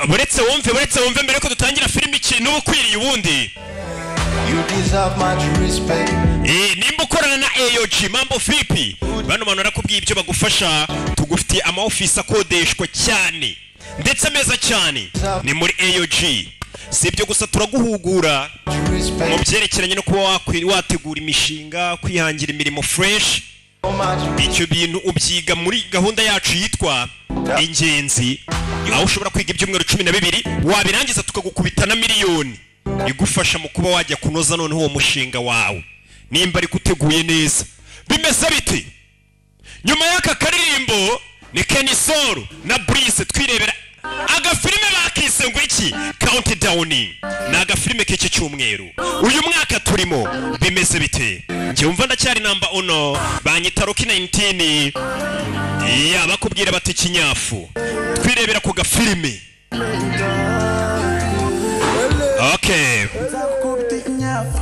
Buretse wumve, buretse wumve, mbere ko dutangira filime, ikintu uba ukwiriye ubundi. You deserve much respect. Nimba ukorana na AOG, mambo vipi? Bano bantu barakubwiye ibyo bagufasha. Tugufitiye ama office akodeshwa cyane ndetse meza cyane, ni muri AOG. Si ibyo gusa, turaguhugura Much mu respect. byerekeranye no kuba wategura imishinga, kwihangira imirimo fresh. So much. Icyo bintu ubyiga muri gahunda yacu yitwa Ingenzi, aho ushobora kwiga ibyumweru 12, wabirangiza tukagukubita na miliyoni igufasha mu kuba wajya kunoza noneho uwo mushinga wawe, nimba ariko uteguye neza. Bimeze biti nyuma y'aka karirimbo ni Kenny Sol na Breeze, twirebera agafilime bakise ngo iki? Countdown. Ni agafilime k'iki cyumweru, uyu mwaka turimo. Bimeze bite? Njye wumva ndacyari namba uno, banyita Rocky 19. Ya bakubwira bati kinyafu, twirebera ku gafilime, okay. Nzakubita ikinyafu,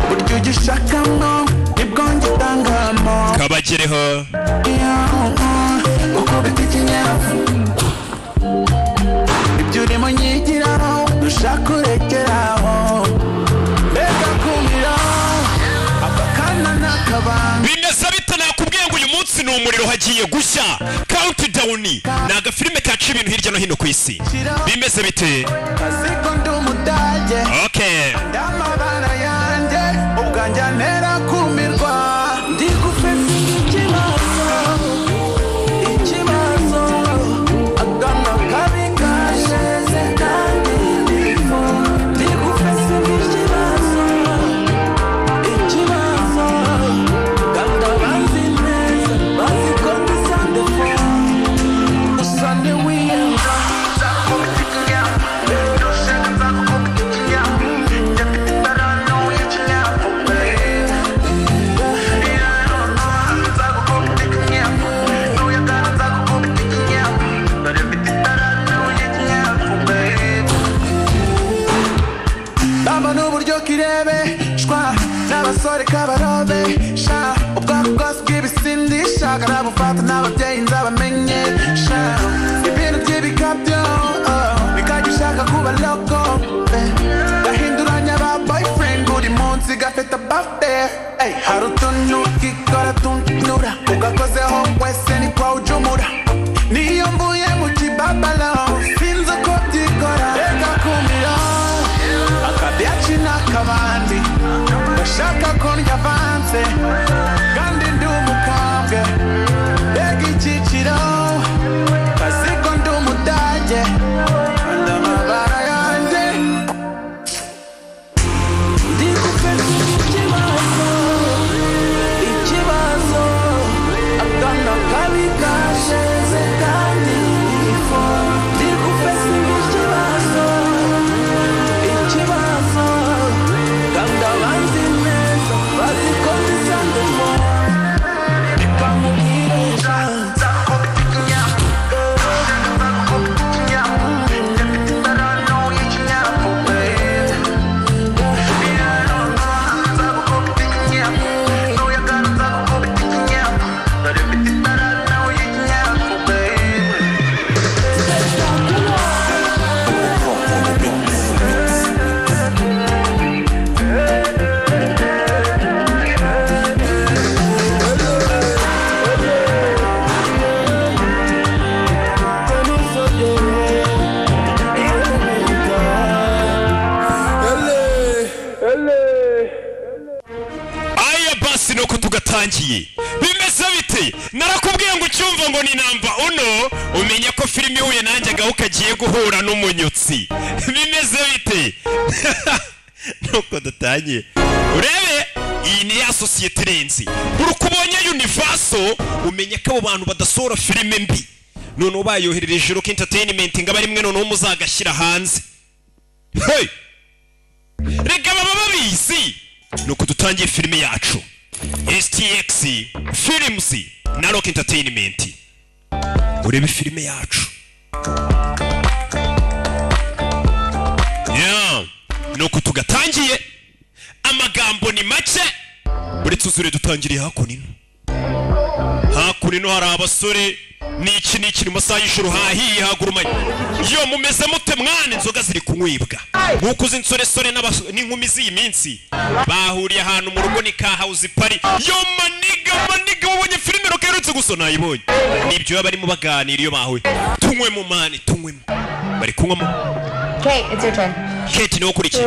buryo ugishakamo nibwo ngitangamo. Kabagereho. Ukubita ikinyafu, ibyo urimo nyigiraho, dushaka urekeraho, mbega kumira aka kana n'akabanga. Bimeze bite? Nakubwiye ngo uyu munsi ni umuriro, hagiye gushya. Countdown ni agafilime kaca ibintu hirya no hino ku isi. Bimeze bite? Kaziko ndi umudage. Ndamabara yanjye ubwanjye antera kumirwa, ndi gufesinga ikibazo, ikibazo akana kabi kashize kandi ndimo ndi gufesinga ikibazo, ikibazo kandi abanzi neza bazi ko ndi sandefo gusa ntiwiyenza. Nzakubita ikinyafu, nushaka nzakubita ikinyafu, njye mfite itarantu y'ikinyafu, babe. Nzagukubita ikinyafu, nuyagana nzagukubita ikinyafu, dore mfite itarantu y'ikinyafu, babe. Bamba n'uburyo kirebe shwa n'abasore kabarobe sha, ubwoko bwose bw'ibisindisha karabufata, n'ababyeyi nzabamenye sha, ibintu by'ibikabyo, oh, bikajya ushaka kuba loco, eh. Gahinduranya ba boyfriend buri munsi, gafite birthday, ey, hari utuntu kikora tuntura, ugakozeho wese ni kwa ujumura, niyo mvuye mu kibabalo sinzi uko byikora, reka kumira akabyaci n'akabandi gashaka ko ndya avance kandi ndi umukambwe, mbega icyiciro, kazi ko ndi umudage kandi amabara yanjye ndi gufata ikibazo, ikibazo akana kabi kashize kandi ndifo ndi gufata ikibazo, ikibazo kandi abanzi neza bazi ko ndi sandefo, reka nkubwire sha. Nzakubita ikinyafu, nzakubita ikinyafu, njye mfite itarantu y'ikinyafu, babe. Nzagukubita ikinyafu, nuyagana nzagukubita ikinyafu, dore mfite itarantu y'ikinyafu, babe. Aya basi, nuko tugatangiye. Bimeze bite? Narakubwiye ngo ucyumva ngo ni namba uno, umenya ko filime ihuye nanjye agahu kagiye guhura n'umunyutsi. Bimeze bite? Nuko dutangiye, urebe iyi ni ya sosiyete irenze. Buri uko ubonye Universal, umenya ko abo bantu badasohora filime mbi. Noneho bayoherereje Rock Entertainment ngo abe ari mwe noneho muzagashyira hanze. Hey! Rega baba babizi. Nuko dutangiye filime yacu, STX Films na Rock Entertainment. Urebe filime yacu. Yeah. Nuko tugatangiye, amagambo ni make, uretse uzure dutangiriye hakuno ino. Hakuno hari abasore n'iki n'iki, mu masaha y'ijoro hahiye hagurumanye. Yo, mumeze mute mwana? Inzoga ziri kunywibwa nk'uko uzi insoresore n'inkumi z'iyi minsi bahuriye ahantu mu rugo, ni ka house party. Yo my nigga, my nigga, wabonye filime Rocky iherutse gusa? Nayibonye. Nibyo baba barimo baganira iyo bahuye. Tunywemo man, tunywemo. Bari kunywamo. Kate, it's your turn. Kate niwe ukurikiye,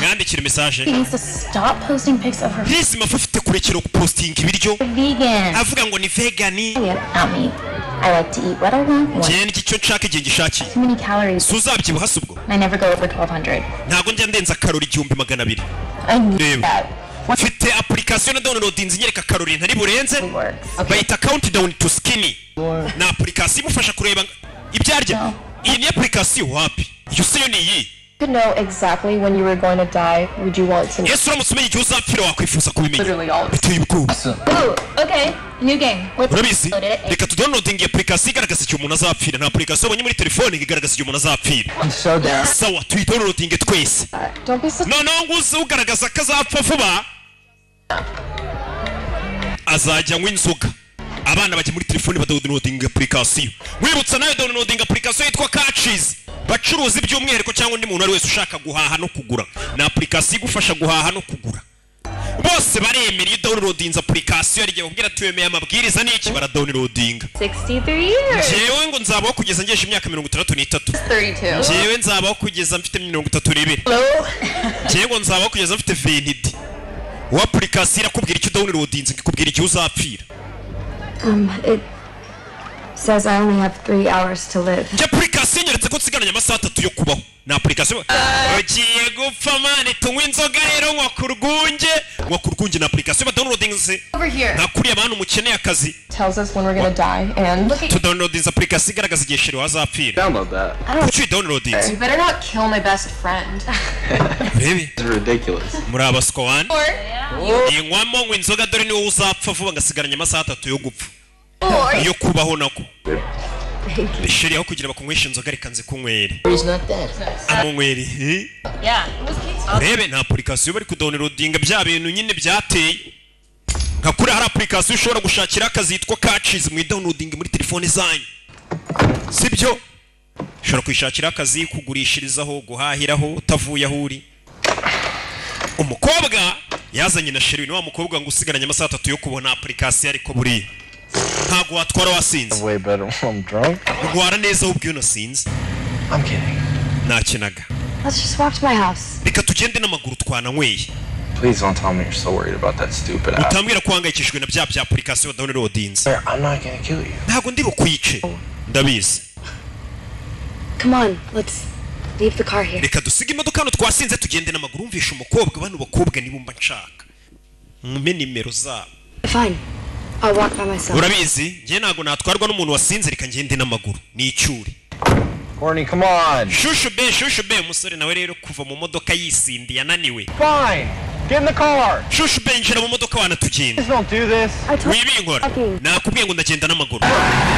mwandikire message. She needs to stop posting pics of her Hisi mafu afite kurekera gupostinga ibiryo vegan. avuga ngo ni vegan. Not me. I like to eat what I want. When. Njye ndya icyo nshaka igihe ngishakiye. Too many calories. Si uzabyibuha se ubwo? I never go over 1200. Ntabwo njya ndenza karori 1200. I need Reba. that. Mfite application na downloadinze inyereka karori ntari burenze. Works. Bayita Countdown to Skinny, ni application imufasha kureba ibyo arya. Iyi ni application wapi? Iyo se yo ni iyi? Could know exactly when you were going to die, would you want to know? Ese uramutse umenya igihe uzapfira wakwifuza kubimenya? Literally all. Biteye ubwoba. Ooh, okay. New game. Let's Urabizi, download it. reka tudownloadinge application igaragaza igihe umuntu azapfira. Nta application ubonye muri telefone igaragaza igihe umuntu azapfira? I'm so down. Sawa, tuyidownloadinge twese. Don't be such Noneho nguze ugaragaza ko azapfa vuba azajya anywa inzoga. Abana bajya muri telefone badownloadinga application. Wibutsa nawe, downloadinga application yitwa Catchies, bacuruza iby'umwihariko cyangwa undi muntu ari wese ushaka guhaha no kugura. Ni application igufasha guhaha no kugura. Bose baremera iyo downloadinze application rigiye kubwira tuyemeye amabwiriza n'iki, baradownloadinga. 63 years. Njyewe ngo nzabaho kugeza ngeje imyaka 63. 32. Njyewe nzabaho kugeza mfite 32. Njyewe ngo nzabaho kugeza mfite 20. Uwo application irakubwira icyo downloadinze, ikakubwira igihe uzapfira. It says I only have 3 hours to live. Njye application inyeretse ko nsigaranye amasaha 3 yo kubaho. Ni application. Ugiye gupfa man, tunywa inzoga rero. Nywa ku rwunge, nywa ku rwunge. Ni application badownloadinze. Over here. Nka kuriya bantu mukeneye akazi. Tells us when we're gonna die and Tudownloadinze application igaragaza igihe chéri wazapfira. Download that. Kuki uyidownloadinze? You better not kill my best friend. Urebe. It's ridiculous. Muri abaswa wani. Or Inywamo, nywa inzoga, dore niwowe uzapfa vuba, ngasigaranye amasaha 3 yo gupfa, yo kubaho nako. Chéri, aho kugira bakunyweshe inzoga, reka nze kunywere. He's not dead. Amunywere, eh? Yeah. Urebe, nta application bari kudownloadinga, bya bintu nyine byateye. Nka kuri hari application ushobora gushakira akazi yitwa Catchies, mu downloading muri telefone zanyu, sibyo? Ushobora kwishakira akazi, kugurishirizaho, guhahiraho utavuye aho uri. Umukobwa yazanye na chéri. Ni wa mukobwa ngo usigaranye amasaha 3 yo kubona application, ariko buriya ntabwo watwara wasinze. Way better when I'm drunk. Ntwara neza ahubwo iyo nasinze. I'm kidding. Nakinaga. Let's just walk to my house. Reka tugende n'amaguru, twananyweye. Please don't tell me you're so worried about that stupid app. Utambwira ko uhangayikishijwe na bya application downloadinze. Sir, I'm not gonna kill you. Ntabwo ndi bukwice, ndabizi. Come on, let's leave the car here. Reka dusige imodoka hano, twasinze, tugende n'amaguru. Wumvisha umukobwa, bano bakobwa nibumba nshaka mumpe nimero zabo. Fine. I'll walk by myself. Urabizi, njye ntabwo natwarwa n'umuntu wasinze, reka ngende n'amaguru ni icyuri. Courtney, come on. Shushu be, shushu be. Umusore nawe rero kuva mu modoka yisindiye ananiwe. Fine. Get in the car. Shushu be, injira mu modoka, wanatugenda. Please don't do this. I told Wibinkora, nakubwiye ngo ndagenda n'amaguru.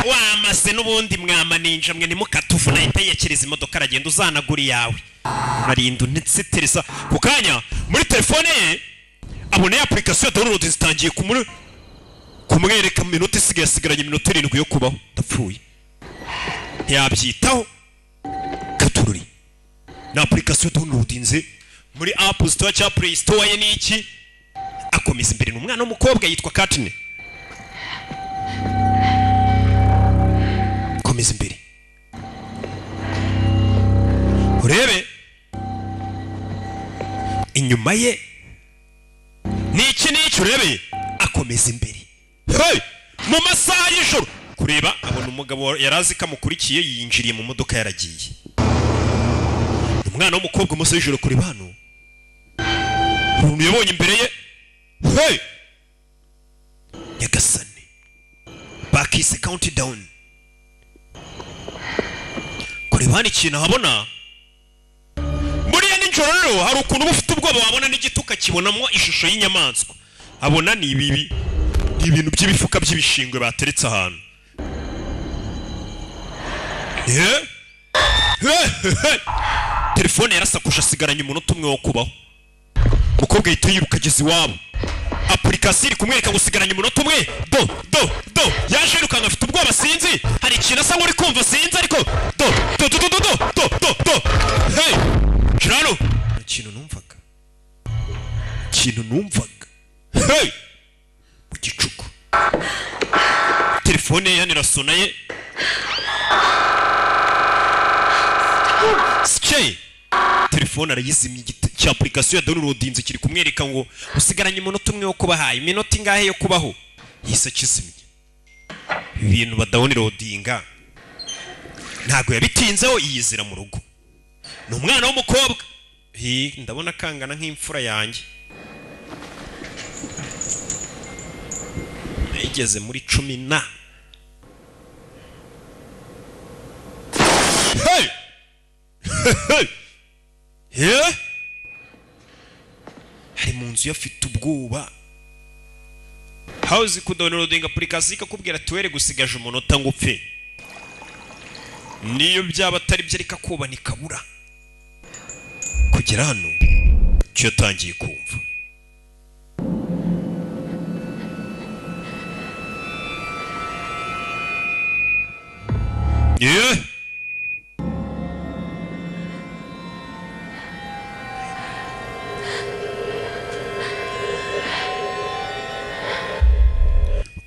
Wamaze n'ubundi mwamaninja mwe, ntimukatuvuna. Ahita yiyakiriza imodoka aragenda, uzanagura iyawe urarinda unitsitiriza. Ku kanya muri telefone ye abona ya application ya download zitangiye kumwereka mu minota isigaye. Asigaranye iminota 7 yo kubaho. Ndapfuye, ntiyabyitaho katururi. Ni application downloadinze muri App Store cyangwa Play Store ye. Ni iki? Akomeza imbere. Ni umwana w'umukobwa yitwa Katine. Komeza imbere urebe inyuma ye ni iki n'iki. Urebe, akomeza imbere. Hey! Mu masaha y'ijoro kureba abona umugabo yari azi ko amukurikiye yinjiriye mu modoka yaragiye. Umwana w'umukobwa umunsi w'ijoro kureba hano umuntu yabonye imbere ye. Hey! Nyagasani, bakise Countdown. Kureba hano ikintu ahabona buriya nijoro rero hari ukuntu uba ufite ubwoba, wabona n'igiti ukakibonamo ishusho y'inyamaswa. Abona ni ibibi, ni ibintu by'ibifuka by'ibishingwe bateretse ahantu. Eh? Eh, eh, telefone yarasakuje, asigaranye umunota umwe wo kubaho. Umukobwa ahita yiruka ageze iwabo. Application iri kumwereka gusigaranya umunota umwe. Do do do, yaje yirukanka, afite ubwoba, sinzi, hari ikintu asa nk'uri kumva, sinzi, ariko do do do do do do do do do, hey, kirano ikintu numvaga, ikintu numvaga, hey, mu gicuku telefone ye hano irasona ye. Sikeye, telefone arayizimya. Cya application ya downloadinze kiri kumwereka ngo usigaranye umunota umwe wo kubahaye, iminota ingahe yo kubaho, yise akizimya. Ibintu badownloadinga ntabwo yabitinzeho, yiyizira mu rugo. Ni umwana w'umukobwa. Hi, ndabona kangana nk'imfura yanjye, yigeze muri 10 na. Hey! Hey! Yeah? Hari mu nzu, afite ubwoba. Hawuzi kudownloadinga application ikakubwira ati were gusigaje umunota ngo upfe, niyo byaba atari byo, ariko akuba ntikabura kugera hano. Icyo yatangiye kumva, yeah.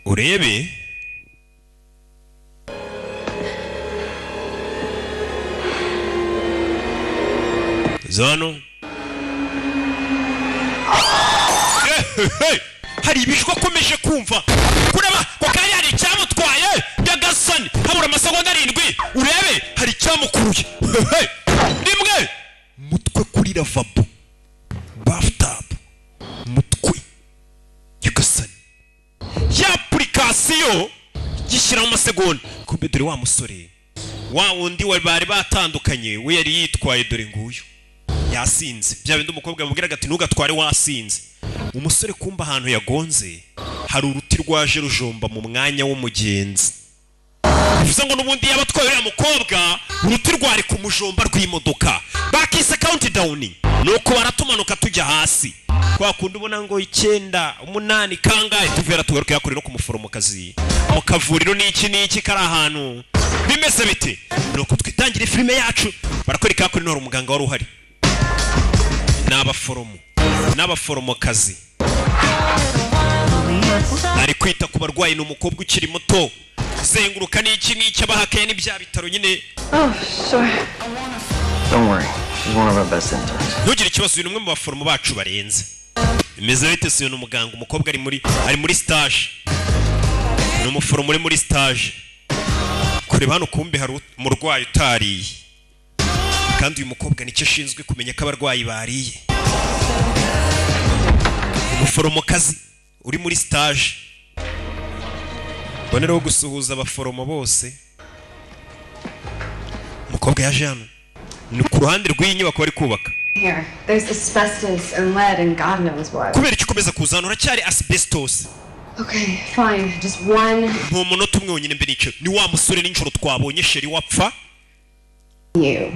Urebe zano. Hari ibijwi akomeje kumva, kuraba ko kari hari icyamutwaye. Nyagasani, habura amasegonda 7. Urebe, hari icyamukuruye. Rimwe, mutwe kuri lavabo, bathtub, mutwe. Nyagasani, ya application gishyiraho amasegonda. Kumbe dore wa musore wa wundi wa bari batandukanye, we yari yitwaye, dore nguyu yasinze. Bya bindi umukobwa yamubwiraga ati ntugatware wasinze. Umusore kumba ahantu yagonze hari uruti rwaje rujomba mu mwanya w'umugenzi, bivuze ngo n'ubundi yaba atwaye uriya mukobwa, uruti rwari ku mujomba rw'imodoka. Bakise countdown, nuko baratumanuka tujya hasi kwa kundi ubona ngo 9, 8, kangahe. Tuvera tugaruke yakorera no ku muforomokazi mu kavuriro n'iki n'iki kari ahantu bimeze bite. Nuko twitangire filime yacu, barakwereka ko hari umuganga wari uhari n'abaforomo n'abaforomokazi, ari kwita ku barwayi. Ni umukobwa ukiri muto, zenguruka n'iki n'iki, abahakaye n'ibya bitaro nyine. Oh, sure. Don't worry. She's one of our best interns. Ntugire ikibazo, uyu ni umwe mu baforomo bacu barenze. Bimeze bite se? Uyu ni umuganga, umukobwa ari muri stage, ni umuforomo uri muri stage. Kureba hano, kumbe hari umurwayi utariye, kandi uyu mukobwa nicyo ashinzwe, kumenya ko abarwayi bariye. Umuforomokazi uri muri stage, mboneraho gusuhuza abaforomo bose. Umukobwa yaje hano, ni ku ruhande rw'iyi nyubako bari kubaka. Here, there's asbestos and lead and God knows what. Kubera icyo ukomeza kuza hano? Uracyari asbestos. Okay, fine. Just one. Ni umunota umwe wonyine mbere icyo. Ni wa musore nijoro twabonye, chéri wapfa. You.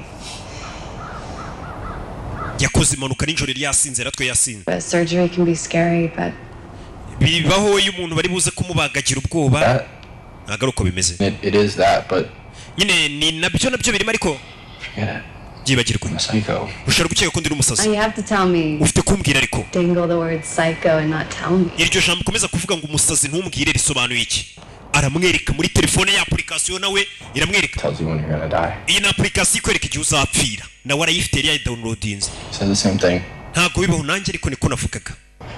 Yakoze impanuka nijoro, yari yasinze, natwe yasinze. But surgery can be scary, but Bibaho iyo umuntu bari buze kumubagagira ubwoba. Ntabwo ari uko bimeze. It is that, but Nyine ni nabyo birimo, ariko forget it. byibagirwe. I'm a psycho. Ushobora gukeka ko ndi n'umusazi. You have to tell me. Ufite kumbwira ariko. Dangle the word psycho and not tell me. Iryo jambo ukomeza kuvuga ngo umusazi ntumbwire risobanuye iki? Aramwereka muri telefone ya application, nawe iramwereka. Tells you when you're gonna die. Iyi ni application ikwereka igihe uzapfira, nawe arayifite, yari yayidownloadinze. Says the same thing. Ntabwo bibaho, nanjye ariko niko navugaga.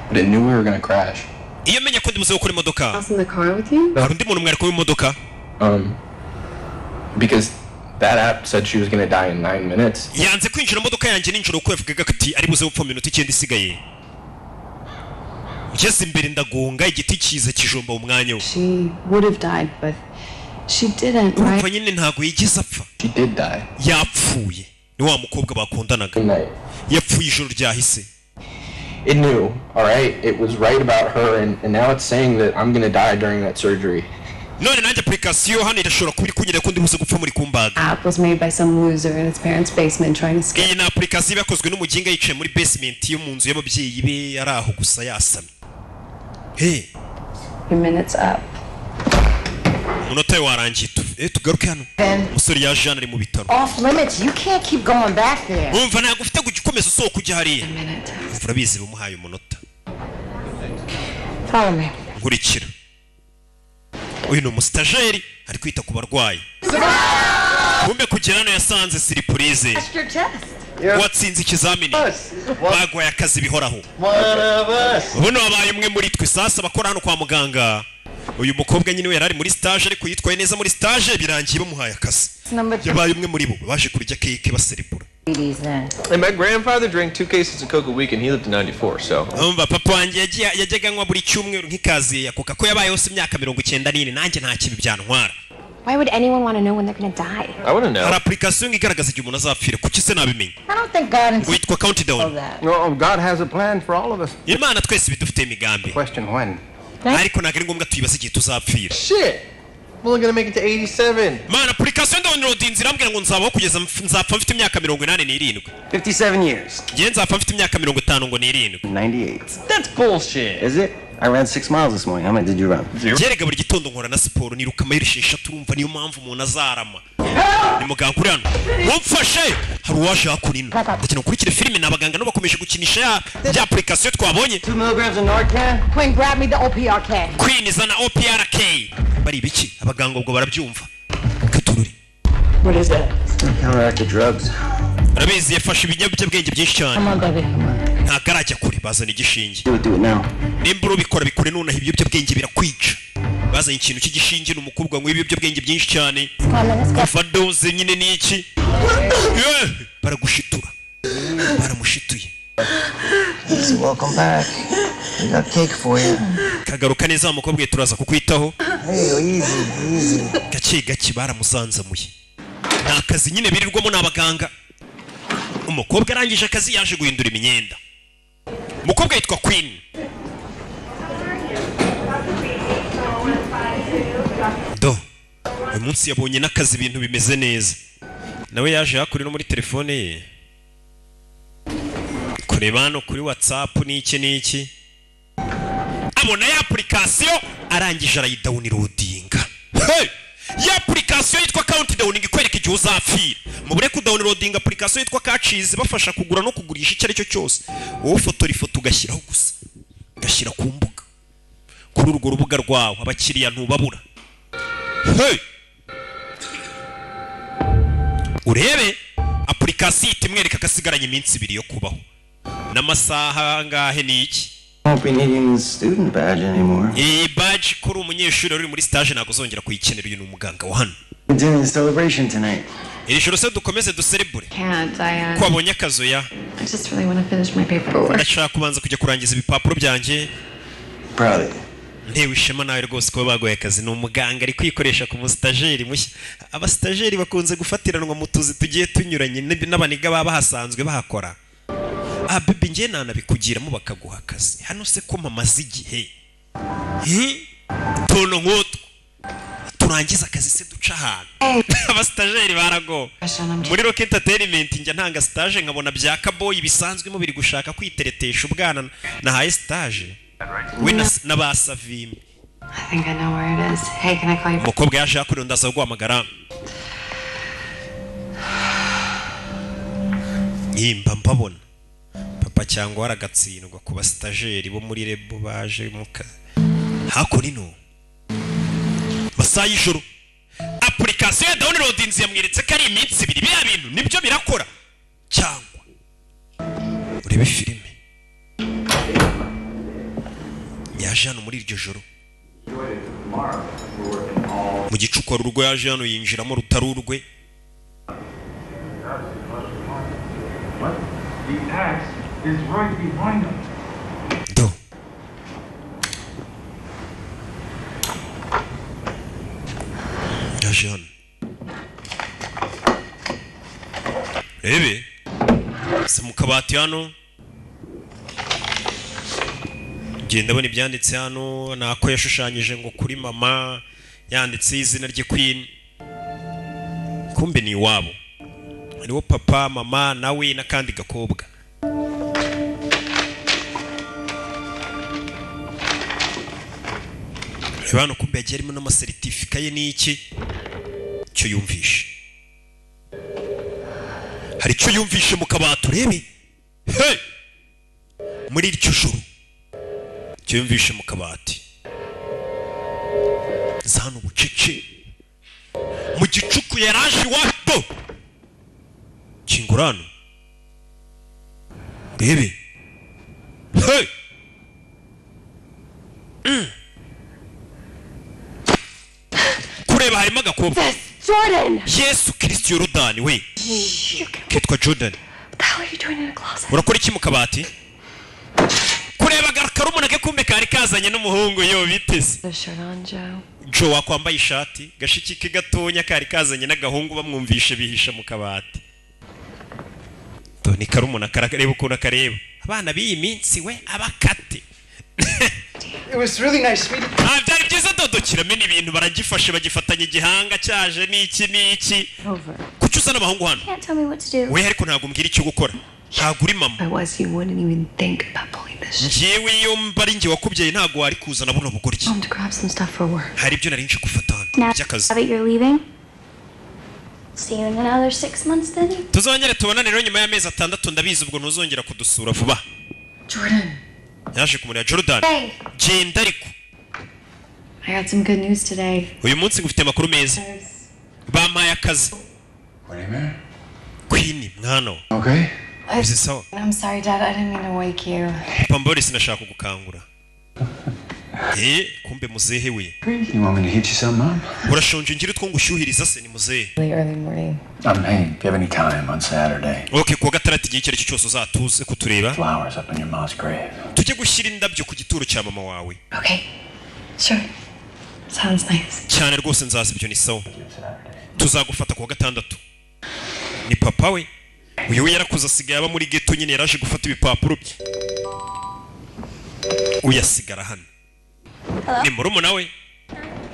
But it knew we were gonna crash. Iyo menya ko ndibuze gukora imodoka. Else in the car with you? Hari undi muntu mwari kumwe mu modoka? Because that app said she was gonna die in 9 minutes. Yanze kwinjira mu modoka yanjye nijoro kuko yavugaga ati ari buze gupfa mu minota 9 isigaye. Ngeze imbere ndagonga igiti kiza kijomba mu mwanya we. She would have died, but she didn't, right? Urumva nyine ntabwo yigeze apfa. She did die. Yapfuye, ni wa mukobwa bakundanaga. Night. Yapfuye ijoro ryahise. It knew, all right? It was right about her, and now it's saying that I'm gonna die during that surgery. None nanjye application hano irashobora kuba iri kunyereka ko ndi buze gupfa muri kumbaga. App was made by some loser in his parents' basement trying to scare Iyi ni application yakozwe n'umuginga yicaye muri basement yo mu nzu y'ababyeyi be, ari aho gusa yasamye. Hey. Your minute's up. Umunota we warangiye. Tugaruke hano, umusore yaje hano, ari mu bitaro. Off limits. You can't keep going back there. Wumva, ntabwo ufite kujya ukomeza usohoka ujya hariya. Urabizi, bamuhaye umunota. Follow me. Nkurikira. Uyu ni umusitageri, ari kwita ku barwayi. Kumbe kugera hano yasanze surprise. Passed your test. Watsinze ikizamini, baguhaye akazi bihoraho. One of us. Buno wabaye umwe muri twe. Sasa bakora hano kwa muganga, uyu mukobwa nyine we yari ari muri stage, ariko yitwaye neza muri stage, birangiye bamuhaye akazi. Number Yabaye umwe muri bo. Baje kurya cake, baserebura. these then. And my grandfather drank two cases of Coke a week and he lived to 94, so. Umva, papa wanjye yajyaga anywa buri cyumweru nk'ikaziye ya Coca ko yabayeho se imyaka 94, nanjye nta kibi byantwara. Why would anyone want to know when they're gonna die? I want to know. Hari application igaragaza igihe umuntu azapfira. Kuki se nabimenya? I don't think God Ngo yitwa Countdown. that. No, God has a plan for all of us. Imana twese ibidufitiye imigambi. Question when. Ariko ntabwo ari ngombwa tuyibaze igihe tuzapfira. Shit! I'm only gonna make it to 87. Mana, application downloadinze irambwira ngo nzabaho kugeza nzapfa mfite imyaka 87. 57 years. Njye nzapfa mfite imyaka mirongo itanu ngo n'irindwi. 98. That's bullshit. Is it? I ran 6 miles this morning. How many did you run? Byerega buri gitondo nkora na siporo, niruka amayiro 6. Urumva niyo mpamvu umuntu azarama. Ni muganga uri hano, mumfashe, hari uwaje hakuno. Ndagira ukurikire filime. Ni abaganga nabo bakomeje gukinisha ya application twabonye. 2 milligrams of Narcan? Quinn, grab me the OPRK. Queen, zana OPRK. Bari ibiki abaganga ubwo barabyumva. What is that? Counteract the drugs. Arabizi, yafashe ibiyobyabwenge byinshi cyane. Come on, baby. Ntabwo arajya kure, bazana igishinge. Do it, do it now. Nimba urubikora, bikore nonaha, ibiyobyabwenge birakwica. Bazanye ikintu cy'igishinge, ni umukobwa wanywa ibiyobyabwenge byinshi cyane. Come on, let's go. Overdose nyine ni iki? Baragushitura, baramushituye. Welcome back. We got cake for you. Kagaruka neza wa mukobwa we, turaza kukwitaho. Hey, easy, easy. Gake gake, baramuzanzamuye. Ni akazi nyine birirwamo, ni abaganga. Umukobwa arangije akazi, yaje guhindura imyenda. Umukobwa yitwa Queen. Do uyu munsi yabonye n'akazi, ibintu bimeze neza. Nawe yaje hakurya no muri telefone ye kureba hano kuri WhatsApp n'iki n'iki, abona ya application, arangije arayidawunirodinga. Hey! Ya application yitwa Countdown ikwereka igihe uzapfira. Mubure kudawunirodinga application yitwa Kacizi, bafasha kugura no kugurisha icyo ari cyo cyose. Wowe ufotora ifoto ugashyiraho gusa, ugashyira ku mbuga, kuri urwo rubuga rwawe, abakiriya ntubabura. Hey! Urebe application ihita imwereka ko asigaranye iminsi 2 yo kubaho n'amasaha angahe ni iki. Won't be needing the student badge anymore. Iyi badge kuri umunyeshuri wari uri muri stage ntabwo uzongera kuyikenera. Uyu ni umuganga wa hano. We're doing the celebration tonight. Iri joro se dukomeze duserebure? Can't. I, Ko wabonye akazu ya? I just really want to finish my paperwork. Ndashaka kubanza kujya kurangiza ibipapuro byanjye. Proud of you. Ntewe ishema nawe rwose kuba baguhaye akazi. Ni umuganga, ari kwikoresha ku musitageri mushya. Abasitageri bakunze gufatiranwa mu tuzi tugiye tunyuranye n'abaniga baba bahasanzwe bahakora. Ah bebe, njye nanabikugiramo bakaguha akazi hano se ko mpamaze igihe. Hi? Utuntu nk'utwo turangiza akazi se duca ahantu, abasitageri barago. Muri Rock Entertainment njya ntanga stage, nkabona bya kaboyi bisanzwemo biri gushaka kwiteretesha ubwana nahaye stage we na ba Savimbi. I think I know where it is. Hey, can I call you? Umukobwa yaje hakurya, ndaza guhamagara yimba mbabona papa cyangwa waragatsindwa ku basitageri bo muri rebo baje mu kazi hakuno ino masaha y'ijoro. Application ya downloadinze yamweretse ko ari iminsi 2. Biriya bintu nibyo birakora cyangwa urebe filime. Yaje hano muri iryo joro mu gicuku, hari urugo yaje hano yinjiramo rutari urwe. The axe is right behind us. Do yaje hano, rebe si mu kabati hano, genda abona ibyanditse hano, nako yashushanyije ngo kuri mama, yanditse izina rye Queen. Kumbe ni iwabo, hariho papa, mama, nawe n'akandi gakobwa. Reba hano, kumbe yagiye harimo n'amasertifika ye n'iki. Icyo yumvishe, hari icyo yumvishe mu kabati. Urebe hey! Muri iryo joro icyo yumvishe mu kabati za hano bucece mu gicuku yaraje iwato. Kingura hano urebe. Hey! Kureba harimo agakobwa. Jordan! Yesu Kirisito, Yorodani we! Kitwa Jordan. What the hell are you doing in a closet? Urakora iki mu kabati? Kureba karumuna ke, kumbe kari kazanye n'umuhungu yo biteze. The shirt on, Joe. Joe, wakwambaye ishati? Gashiki ke gatonya kari kazanye n'agahungu, bamwumvishe bihisha mu kabati. To ni karumuna, karareba ukuntu akareba. Abana b'iyi minsi we, abakate. It was really nice meeting. Ah, byari byiza. Dodo kiramena ibintu, baragifashe bagifatanya igihanga cyaje n'iki n'iki. Over. Kuki uzana abahungu hano? Can't tell me what to do. We, ariko ntabwo umbwira icyo gukora, ntabwo uri mama. If I was, you wouldn't even think about pulling this shit. Njyewe iyo mba ari njye wakubyaye, ntabwo wari kuzana buno bugoryi. Home to grab some stuff for work. Hari ibyo nari nje gufata hano Now by'akazi. that you're leaving, see you in another 6 months then? Tuzongere tubonane rero nyuma y'amezi 6. Ndabizi ubwo ntuzongera kudusura vuba. Jordan. Yaje kumureba Jordan. Hey. Genda ariko. I got some good news today. Uyu munsi ngufite amakuru meza, bampaye akazi. Queen, mwana we. Okay. Bimeze sawa? I'm sorry, Dad. I didn't mean to wake you. Papa, mbore sinashaka kugukangura. Kumbe muzehe we. You want me to heat you some, Mom? Urashonje? Ngira utwo ngushyuhiriza se? Ni muzehe. Really early morning. Hey, if you have any time on Saturday, Okay, kuwa gatandatu igihe icyo ari cyo cyose uzatuze kutureba. flowers up in your mom's grave. Tujye gushyira indabyo ku gituro cya mama wawe. Okay. Sure. Sounds nice. Cyane rwose, nzaza, ibyo ni sawa. Tuzagufata kuwa gatandatu. Ni papa we uyu, we yarakuze asigaye aba muri ghetto nyine. Yaraje gufata ibipapuro bye, uyasigara hano ni murumuna we.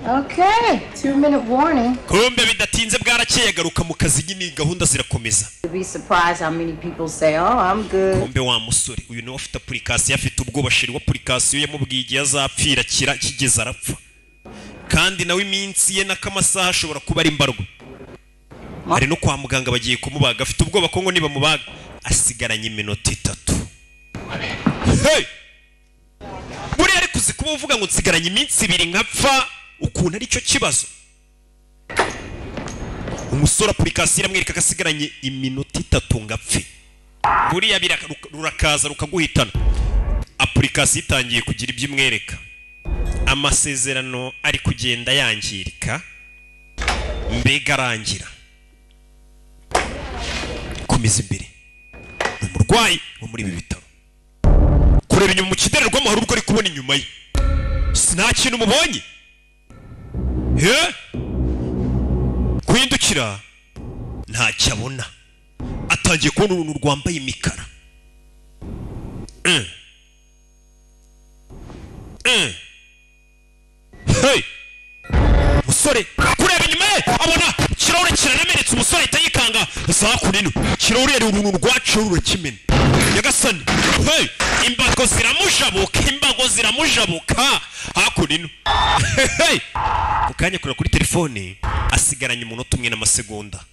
Okay, 2 minute warning. Kumbe bidatinze bwarakeye, agaruka mu kazi nyine, gahunda zirakomeza. You'd be surprised how many people say, "Oh, I'm good." Kumbe wa musore uyu niwe afite application, afite ubwoba. Chéri wa application yamubwiye igihe azapfira kira kigeze arapfa, kandi nawe iminsi ye n'akamasaha ashobora kuba ari mbarwa. Ari no kwa muganga bagiye kumubaga, afite ubwoba ko ngo nibamubaga asigaranye iminota 3. Hey! Buriya ariko uzi kuba uvuga ngo nsigaranye iminsi 2 nkapfa, ukuntu aricyo kibazo? Umusore application iramwereka ko asigaranye iminota 3 ngapfe. Buriya rurakaza rukaguhitana. Application itangiye kugira ibyo imwereka, amasezerano ari kugenda yangirika, mbega arangira. Komeza imbere, ni umurwayi wo muri ibi bitaro. Kureba inyuma mu kidererwamo, hari ubwo ari kubona inyuma ye. Si nta kintu mubonye he, guhindukira ntacyo abona. Atangiye kubona uruntu rwambaye imikara. Hey! Musore kureba inyuma ye abona ikirahure kiramenetse. Umusore ahita yikanga za kunino ikirahure, yari uruntu rwaciwe rurakimena. Nyagasani! Hey! Imbago ziramujabuka, imbago ziramujabuka hakunino. Hey! Mu kanya kureba kuri telefone, asigaranye umunota umwe n'amasegonda.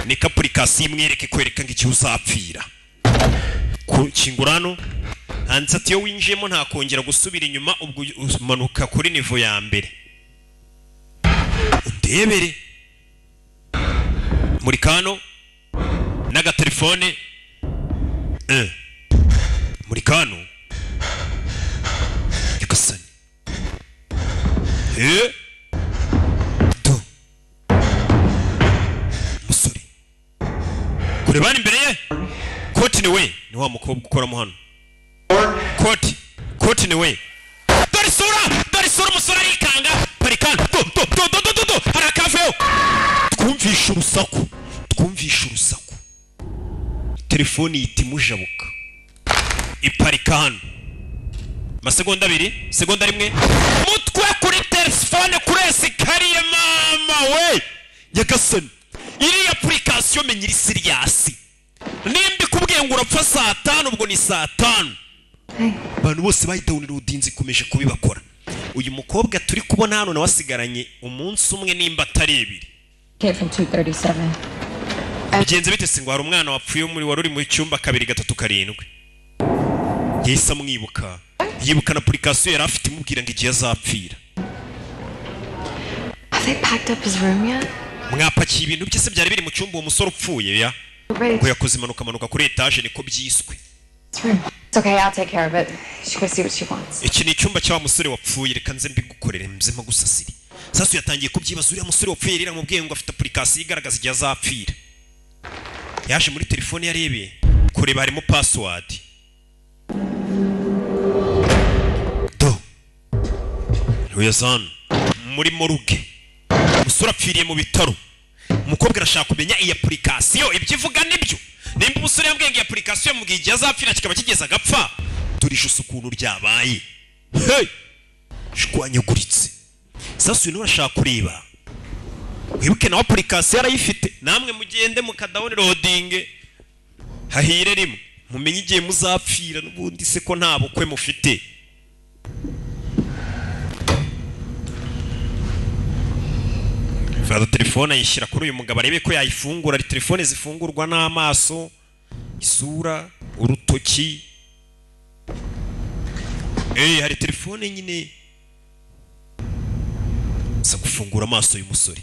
Niko application imwereke, kwereka ngo igihe uzapfira. Kingura hano handitse ati iyo winjiyemo nta kongera gusubira inyuma, ubwo umanuka kuri niveau ya mbere. Undebere muri kano n'agatelefone muri kano. Nyagasani! Do umusore kureba hano imbere ye. Koti ni we, ni wa mukobwa ukoramo hano. Koti, koti ni we. Dore isura, dore isura! Umusore arikanga. Parikana do do do do do do do, hari akaveyo. Twumvishe urusaku, twumvishe urusaku. Telefoni yita imujabuka, iparika hano. Amasegonda 2, segonda 1, mutwe kuri telefone kuri escalier. Mama we! Nyagasani! Iriya application menya iri serious. Nimba ikubwiye ngo urapfa saa 5, ubwo ni saa 5. Abantu bose bayidawunirodinze, ikomeje kubibakora. Uyu mukobwa turi kubona hano nawe asigaranye umunsi umwe nimba atari 2. Kid from 237. Bigenze bite se? Ngo hari umwana wapfuye muri wari uri mu cyumba 237. Yahise amwibuka, yibuka na application yari afite imubwira ngo igihe azapfira. Have they packed up his room yet? Mwapakiye ibintu bye se byari biri mu cyumba uwo musore upfuye ya? Ready. Ngo yakoze impanuka, amanuka kuri etaje, niko byiswe. His room. It's okay, I'll take care of it. She go see what she wants. Iki ni icyumba cya wa musore wapfuye, reka nze mbigukorere mze mpagusasire. Sasu yatangiye kubyibaza. Uriya musore wapfuye rero amubwiye ngo afite application igaragaza igihe azapfira. Yaje muri telefone, yarebeye kureba harimo password. Do uyazana muri morgue, umusore apfiriye mu bitaro. Umukobwa arashaka kumenya iyi application ibyo ivuga nibyo, nimba umusore yambwiye ngo iyi application yamubwiye igihe azapfira kikaba kigeze agapfa. Dore ijosi ukuntu ryabaye, hey! Shwanyaguritse. Sasa uyu nawe arashaka kureba. Wibuke nawe application arayifite. Namwe mugende mukadownloadinge hahire rimwe mumenye igihe muzapfira. N'ubundi se ko nta bukwe mufite? Fata telefone ayishyira kuri uyu mugabo arebe ko yayifungura. Hari telefone zifungurwa n'amaso, isura, urutoki. Hari telefone nyine za gufungura amaso y'umusore.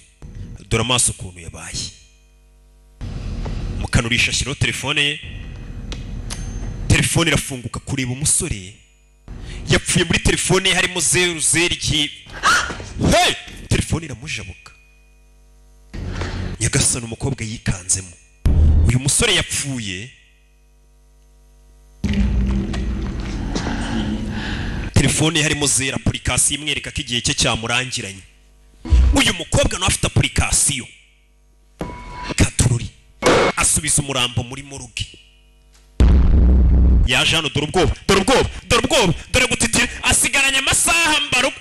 Dore amaso ukuntu yabaye. Mukanurisha ashyiraho telefone ye, telefone irafunguka kureba umusore yapfuye. Muri telefone ye harimo 00 iki. Hey! Telefone iramujabuka. Nyagasani, umukobwa yikanzemo. Uyu musore yapfuye, telefone ye harimo 0, application imwereka ko igihe cye cyamurangiranye. Uyu mukobwa nawe afite application. Katururi asubiza umurambo muri morgue. Yaje hano, dore ubwoba, dore ubwoba, dore ubwoba, dore gutitira. Asigaranye amasaha mbaro.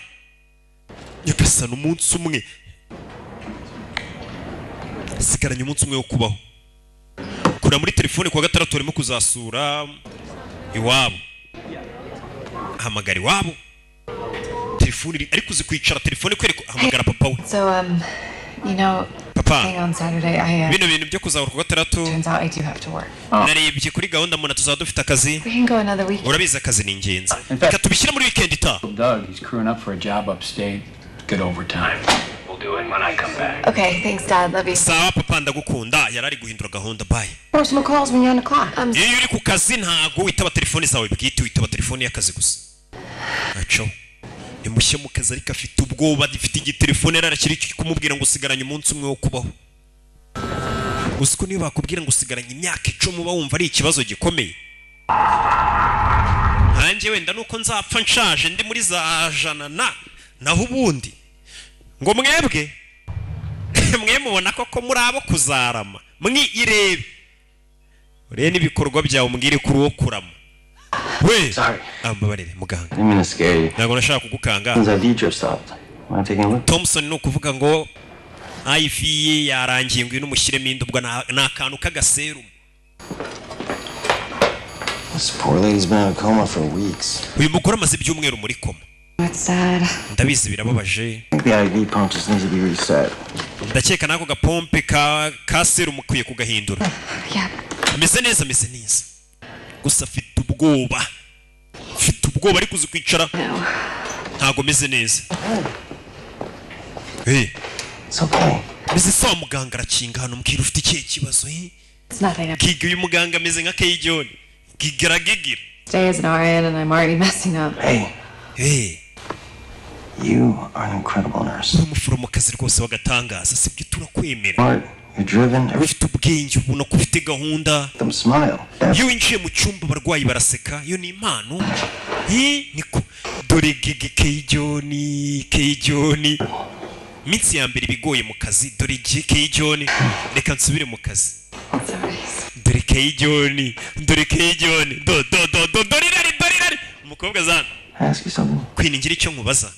Nyagasani, umunsi umwe asigaranye, umunsi umwe wo kubaho. Kureba muri telefone, kuwa gatandatu barimo kuzasura iwabo. Hamagara iwabo, telefone ariko uzi kwicara telefone kwereka hamagara papa we. So, Papa. thing on Saturday, I, Bino bintu byo kuzahura kuwa gatandatu, turns out I do have to work. narebye kuri gahunda mbona tuzaba dufite akazi. We can go another week. Urabizi akazi ni ingenzi, reka tubishyire muri weekend itaha. Doug, he's crewing up for a job upstate. Good overtime. We'll do it when I come back. Okay, thanks, Dad. Love you. Sawa papa, ndagukunda. Yari ari guhindura gahunda, bye. Personal calls when you're on the clock. Iyo uri ku kazi ntago witaba telefone zawe bwite, witaba telefone y'akazi gusa. Aco ni mushya mu kazi ariko afite ubwoba, afite igitelefone yari kumubwira ngo usigaranye umunsi umwe wo kubaho. Uzi ko niyo bakubwira ngo usigaranye imyaka 10 uba wumva ari ikibazo gikomeye. Nkanjye wenda nuko nzapfa nshaje ndi muri za jana na naho ubundi ngo mwebwe mwe mubona koko muri abo kuzarama. Mwirebe urebe n'ibikorwa byawe umbwire kuri uwo kurama we. Ambabarire muganga. I didn't mean to scare you. Ntabwo nashaka kugukanga. Since IV drip stopped. Mind taking a look? Thompson, ni ukuvuga ngo IV ye yarangiye, ngwino umushyiremo indi. Ubwo ni akantu k'agaserumu. This poor lady's been in a coma for weeks. Uyu mugore amaze ibyumweru muri koma. It's sad. Ndabizi birababaje. I think the IV pump just needs to be reset. Ndakeka n'ako gapompe ka serumu ukwiye kugahindura. Yeah. Ameze neza, ameze neza, gusa afite ubwoba, afite ubwoba ariko uzi kwicara ntago ameze neza. Hey. It's okay. Meze sawa muganga arakinga hano, mbwira ufite ikihe kibazo, eh? It's nothing. Giga, uyu muganga ameze nka Keyjohn. Giga aragigira. Stay as an RN and I'm already messing up. Hey. Hey. You are an incredible nurse. Uri umuforomokazi rwose w'agatangaza, sibyo? Turakwemera. Smart. You're driven. Ufite ubwenge, ubona ko ufite gahunda. Them smile. Iyo winjiye mu cyumba abarwayi baraseka, iyo ni impano. Niko dore Gigi Keyjohn, Keyjohn iminsi ya mbere ibigoye mu kazi. Dore Gigi Keyjohn, reka nsubire mu kazi. Dore Keyjohn, dore Keyjohn, do do do do, dore irari, dore irari umukobwa zana. Can I ask you something? Queen, ngira icyo nkubaza.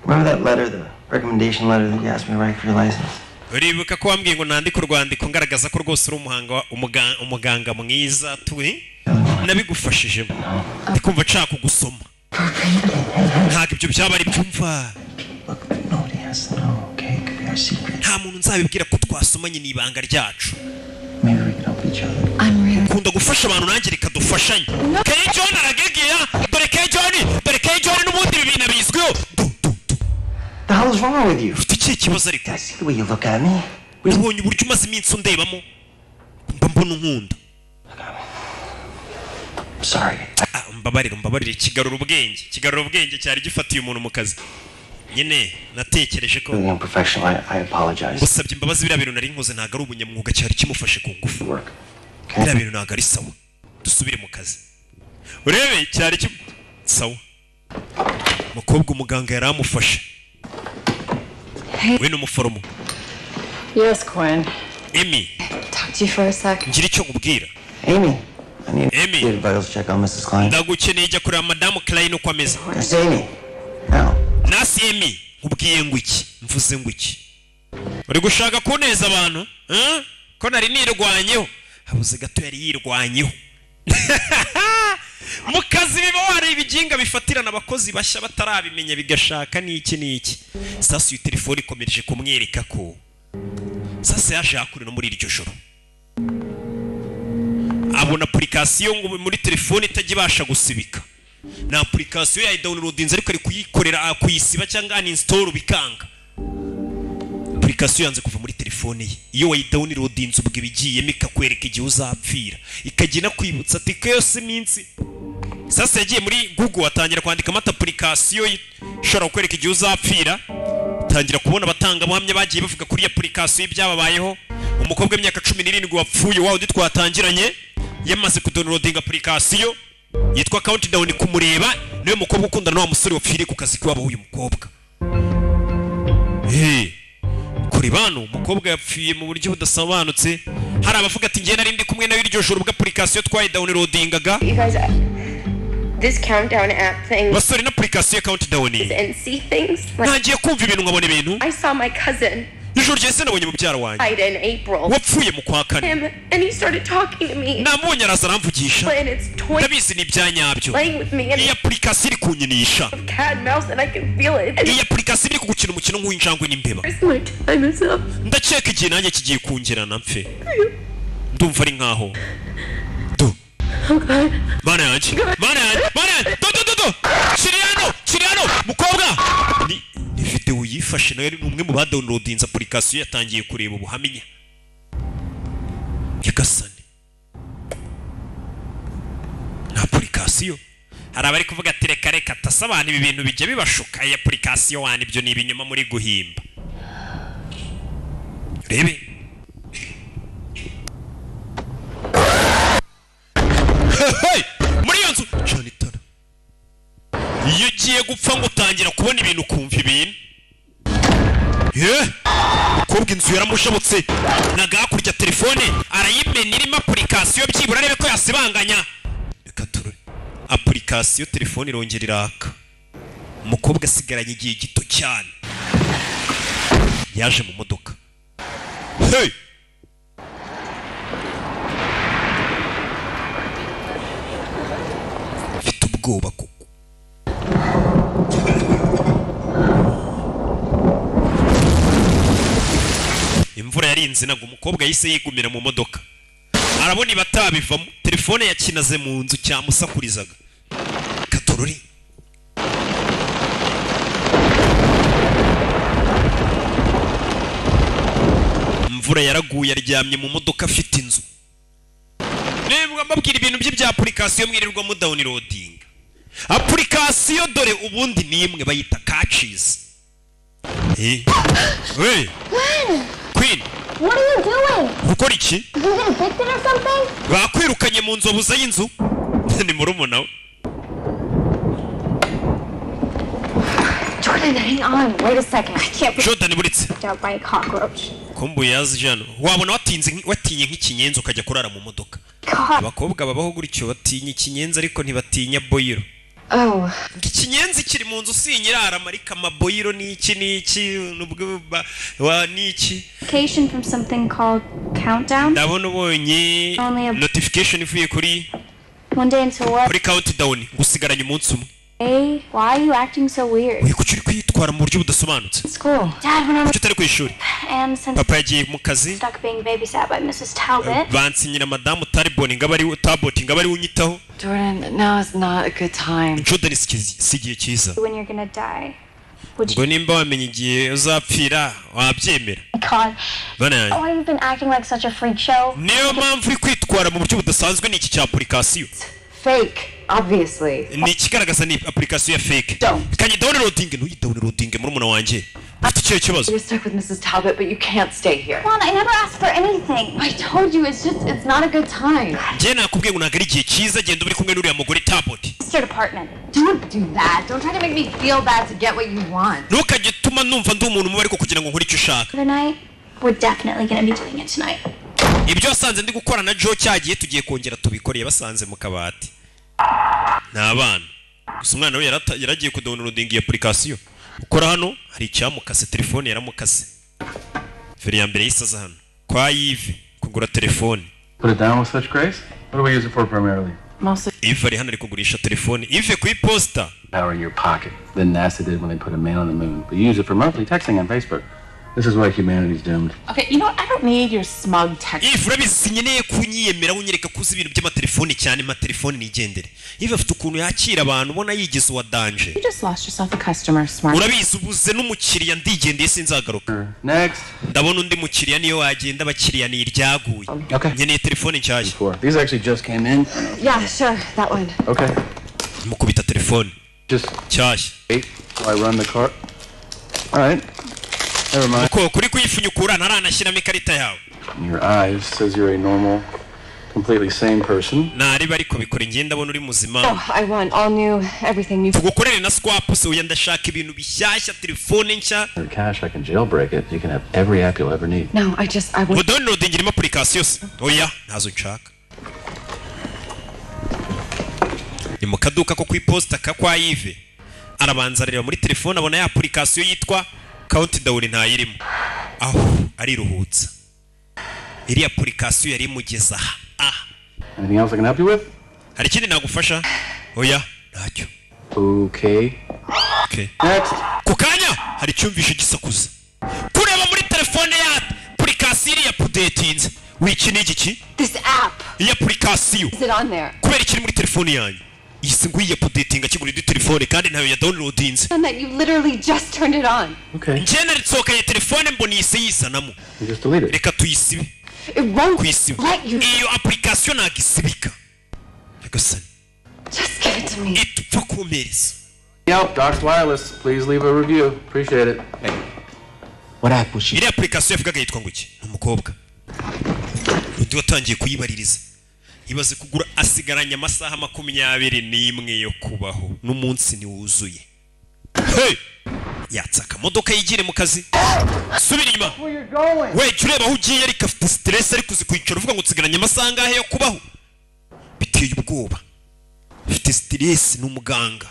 Remember that letter, the recommendation letter that you asked me to write for your license? Uribuka ko wambwiye ngo nandike urwandiko ngaragaza ko rwose uri umuhanga umuganga mwiza turi nabigufashijemo? Ndi kumva nshaka kugusoma. Ntabwo ibyo byaba ari byumva. Nobody has to know, okay? It could be our secret. Nta muntu nzabibwira ko twasomanye, ni ibanga ryacu. Maybe we could help each other. I'm really. Ukunda gufasha abantu, nanjye reka dufashanye. Kay John aragegera. Dore Kay John, dore Kay John, n'ubundi ibi bintu bizwiho. The hell is wrong with you? Ufite ikihe kibazo ariko? I see the way you look at me. Nabonye uburyo umaze iminsi undebamo, mba mbona unkunda. I'm sorry. Ah, mbabarire, mbabarire. Kigarura ubwenge, kigarura ubwenge, cyari gifatiye umuntu mu kazi nyine. Natekereje ko Really unprofessional. I apologize. Ngusabye imbabazi, biriya bintu nari nkoze ntabwo ari ubunyamwuga. Cyari kimufashe ku ngufu. Biriya bintu ntabwo ari sawa, dusubire mu kazi urebe. Cyari kim sawa. Umukobwa, umuganga yari amufashe, we ni umuforomo. Yes, Quinn. Amy. Talk to you for a sec. Ngira icyo nkubwira. Amy, I need Amy. to get vitals check on Mrs. Klein. Ndagukeneye, jya kureba madamu Klein uko ameze. It's Amy. Nasi Amy, nkubwiye ngo iki? Mvuze ngo iki? Uri gushaka kuneza abantu, eh? Ko nari nirwanyeho, habuze gato yari yirwanyeho mu kazi. Biba hari ibiginga bifatirana abakozi bashya batarabimenya, bigashaka n'iki n'iki. Sasa iyo telefone ikomereje kumwereka ko sasa yaje hakurino no muri iryo joro abona application ngo muri telefone itajya ibasha gusibika. Ni application yayidownloadinze, ariko ari kuyikorera kuyisiba cyangwa uninstall bikanga. Application yanze kuva muri telefone ye. Iyo wayidownloadinze, ubwo ibigiyemo ikakwereka igihe uzapfira, ikajya inakwibutsa ati ko yose iminsi. Sasa yagiye muri Google, atangira kwandikamo ati application ishobora kukwereka igihe uzapfira. Tangira kubona abatangabuhamya bagiye bavuga kuri iyi application ibyababayeho. Umukobwa w'imyaka 17 wapfuye, wa wundi twatangiranye, yamaze kudownloadinga application yitwa Countdown. Kumureba, niwe mukobwa ukundana na wa musore wapfiriye ku kazi k'iwabo w'uyu mukobwa. Hey, kuri bano umukobwa yapfuye mu buryo budasobanutse. Hari abavuga ati njye nari ndi kumwe nawe iryo joro ubwo application twayidownloadingaga. You guys, this countdown app thing Basore, na application ya Countdown and see things. Like, ntangiye kumva ibintu, nkabona ibintu. I saw my cousin Ijoro ryahise nabonye mubyara wanjye died in April. wapfuye mu kwa kane. Him, and he started talking to me. Namubonye araza aramvugisha. And it's toy Ndabizi ni ibya nyabyo. playing with me and Iyi application iri kunyinisha. cat and mouse, and I can feel it. And Iyi application iri kugukina umukino nk'uw'injangwe n'imbeba. my time is up. Ndakeka igihe nanjye kigiye kungerana mpfe, ndumva ari nkaho. Oh God. Mana yanjye, mana yanjye, mana yanjye! Do do do do, kiri hano, kiri hano mukobwa. Ni video yifashe nayo, ni umwe mu badownloadinze application, yatangiye kureba ubuhamya. Nyagasani, ni application. Hari abari kuvuga ati reka reka, tasa abantu ibi bintu bijya bibashuka, iyi application wani, ibyo ni ibinyoma muri guhimba. Rebe. Hey! Muri iyo nzu cana itara. Iyo ugiye gupfa ngo utangira kubona ibintu, ukumva ibintu. Ye, umukobwa inzu yaramushabutse naga hakurya, telefone arayimena irimo application, byibura arebe ko yasibanganya. Reka turore application. Telefone irongera iraka. Umukobwa asigaranye igihe gito cyane. Yaje mu modoka. Hey! Mfite ubwoba koko. Imvura yarinze ntabwo umukobwa yahise yigumira mu modoka, arabona ibatabivamo. Telefone yakinaze mu nzu, cyamusakurizaga katorori. Imvura yaraguye, aryamye mu modoka afite inzu. Niba mbabwira ibintu bye bya application mwirirwa mudownloadinga application, dore ubundi ni imwe bayita Catches. Hey. Queen. What are you doing? Gukora iki? Did you get evicted or something? Bakwirukanye mu nzobuza y'inzu? Ni murumuna we. Jordan, hang on. Wait a second. I can't be Jordan, buretse. Picked out by a cockroach. Kumbuye yazi jano wabona watinze watinye nk'ikinyenzi ukajya kurara mu modoka. God. Abakobwa babaho gutyo, batinya ikinyenzi ariko ntibatinya boyiro. Oh. Ikinyenzi kiri mu nzu sinyirara, ariko amaboyiro ni iki n'iki nubwo wa n'iki. Notification from something called Countdown. Ndabona ubonye Only a notification ivuye kuri one day until what? kuri Countdown, ngo usigaranye umunsi umwe. Hey, why are you acting so weird? Uri kuki uri kwitwara mu buryo budasobanutse? School. Dad went on Kuki utari ku ishuri? and since Papa yagiye mu kazi. stuck being babysat by Mrs. Talbot. Bansinyira madamu Talbot ngo abe ari Talbot ngo abe ari we unyitaho. Jordan, now is not a good time. Jordan, si igihe cyiza. When you're gonna die. Would you Ngo nimba wamenya igihe uzapfira, wabyemera? God. Bana yanjye. Why you've been acting like such a freak show? Niyo mpamvu uri kwitwara mu buryo budasanzwe ni iki cya application. Fake, obviously. Ni ikigaragaza ni application ya fake. Kanye downloading, ntuyidownloading. Murumuna wanjye, ufite ikihe kibazo? You're stuck with Mrs. Talbot, but you can't stay here. Come on, I never asked for anything. I told you, it's just, it's not a good time. Njye nakubwiye ngo ntabwo ari igihe cyiza, genda uri kumwe n'uriya mugore Talbot. Mr. Department. Don't do that. Don't try to make me feel bad to get what you want. Ntukajye utuma numva ndi umuntu mubi ariko kugira ngo nkore icyo ushaka. The night, we're definitely gonna be doing it tonight. Ibyo wasanze ndi gukora na Joe cyagiye, tugiye kongera tubikoreye. Basanze mu kabati ni abana gusa. Umwana we yaragiye kudownloadinga iyi application. Ukora hano hari icyamukase, telefone yaramukase. Feri ya mbere yisaza hano kwa Yves kugura telefone. Put it down with such grace? What do we use it for primarily? Mostly Yves ari hano, ari kugurisha telefone. Yves ku iposita. Power in your pocket than NASA did when they put a man on the moon. But you use it for monthly texting on Facebook. This is why humanity's doomed. Okay, you know what? I don't need your smug text. Yves, urabizi sinkeneye kunyiyemera unyereka ko uzi ibintu by'amatelefoni cyane. Amatelefoni nigendere. Yves afite ukuntu yakira abantu, ubona yigize uwa danger. You just lost yourself a customer, smart. Urabizi, ubuze n'umukiriya, ndigendeye, sinzagaruka. Next. Ndabona undi mukiriya. Niyo wagenda, abakiriya ni iryaguye. Okay. Nkeneye telefone nshyashya. These actually just came in. Yeah, sure, that one. Okay. Mukubita telefone Just nshyashya. wait while I run the car. All right. Never mind. Uko kuri kuyifunyukura ntaranashyiramo ikarita yawe. Your eyes says you're a normal, completely sane person. Nariba ariko bikora, ingenda ndabona uri muzima. Oh, I want all new, everything new. Tugukorere na swap se? Oya, ndashaka ibintu bishyashya, telefone nshya. For cash, I can jailbreak it. You can have every app you'll ever need. No, I just, I Ngo want. downloading irimo application se? Oya, ntazo nshaka. Ni mu kaduka ko ku iposita ka kwa Yves. Arabanza areba muri telefone, abona ya application yitwa Countdown ntayirimo. Aho ariruhutsa, iriya application yari imugeza aha aha. Anything else I can help you with? Hari ikindi nagufasha? Oya, ntacyo. Okay. Okay. Next. Ku kanya hari icyumvisho gisakuza. Kureba muri telefone ya application iriya updatinze wiki ni igiki? This app. Iyi application. Is it on there? Kubera ikiri muri telefone yanjye, iyi si ngo iyi updatinga akigura indi telefone kandi ntayo ya downloadinze. And that you literally just turned it on. Okay. Njye naritsohokanye telefone mbona iyi si yizanamo. You just delete it. Reka tuyisibe. It won't Kuyisiba let you. iyo application ntabwo isibika, nyagasani. Just give it to me. Itupfa kumpereza. Yelp, Doc's Wireless. Please leave a review. Appreciate it. What app was she? Iriya application yavugaga yitwa ngo iki? Ni umukobwa undi watangiye kuyibaririza. Ibaze kugura asigaranye amasaha 21 yo kubaho n'umunsi ntiwuzuye. Hey! Yatsa akamodoka yigire mu kazi. Subira inyuma we, jya ureba aho ugiye. Ariko afite stress, ariko uzi kwicara uvuga ngo nsigaranye amasaha angahe yo kubaho? Biteye ubwoba, afite stress. Ni umuganga.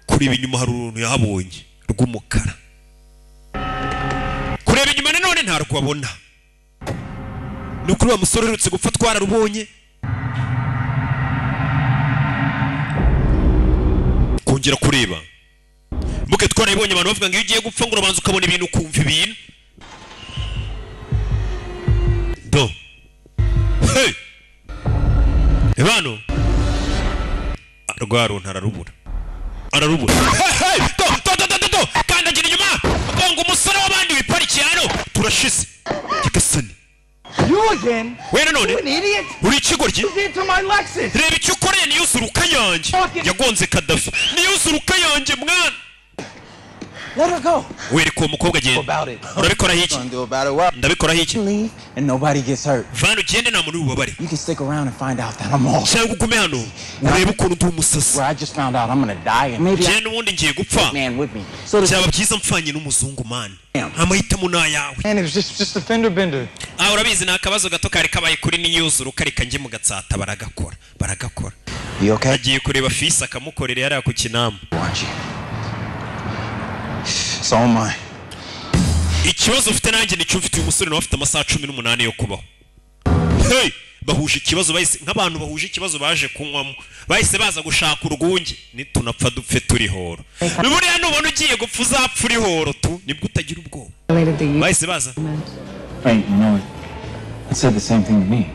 Kureba inyuma hari uruntu yahabonye rw'umukara. Kureba inyuma nanone ntarwo abona. Ni ukuri wa musore uherutse gupfa twararubonye. Kongera kureba muke twarabibonye. Abantu bavuga ngo iyo ugiye gupfa ngo urabanza ukabona ibintu, ukumva ibintu. Do, hey! Bano rwa runtu ararubura, ararubura. Hey, hey! Do do do do do do, kandagira inyuma gonga umusore w'abandi wiparikiye hano. Turashize, nyagasani. You again? We nanone. You an idiot? Uri ikigoryi. You did to my Lexus. Reba icyo ukoreye niyuzuruka yanjye. Yagonze Kadafi niyuzuruka yanjye, mwana. Let her go. Wereka uwo mukobwa agenda. About it. Urabikoraho iki? Gonna do about it? Well, Ndabikoraho iki? leave and nobody gets hurt. Vana ugende, nta muntu ububabare. You can stick around and find out that I'm off. Cyangwa ugume hano urebe ukuntu ndi umusazi. Where I just found out I'm gonna die and maybe Njye n'ubundi ngiye gupfa. man with me. So the Byaba byiza mpfanye n'umuzungu, man. Amahitamo ni ayawe. Man, it was just a fender bender. Ah, urabizi, ni akabazo gato kari kabaye kuri niyuzuruka, reka njye mu Gatsata. Baragakora, baragakora. You okay? Agiye kureba fisi akamukorera yariya ku Kinamba. Want you. So am I. Ikibazo ufite nanjye nicyo mfite. Uyu musore nawe afite amasaha 18 yo kubaho. Hey, bahuza. Bahuje ikibazo, bahise nk'abantu bahuje ikibazo baje kunywamo, bahise baza gushaka urwunge. Nitunapfa dupfe turi horo. Buriya nubona ugiye gupfa, uzapfa uri horo tu, nibwo utagira ubwoba. Related the Bahise baza. Wait, it said the same thing to me.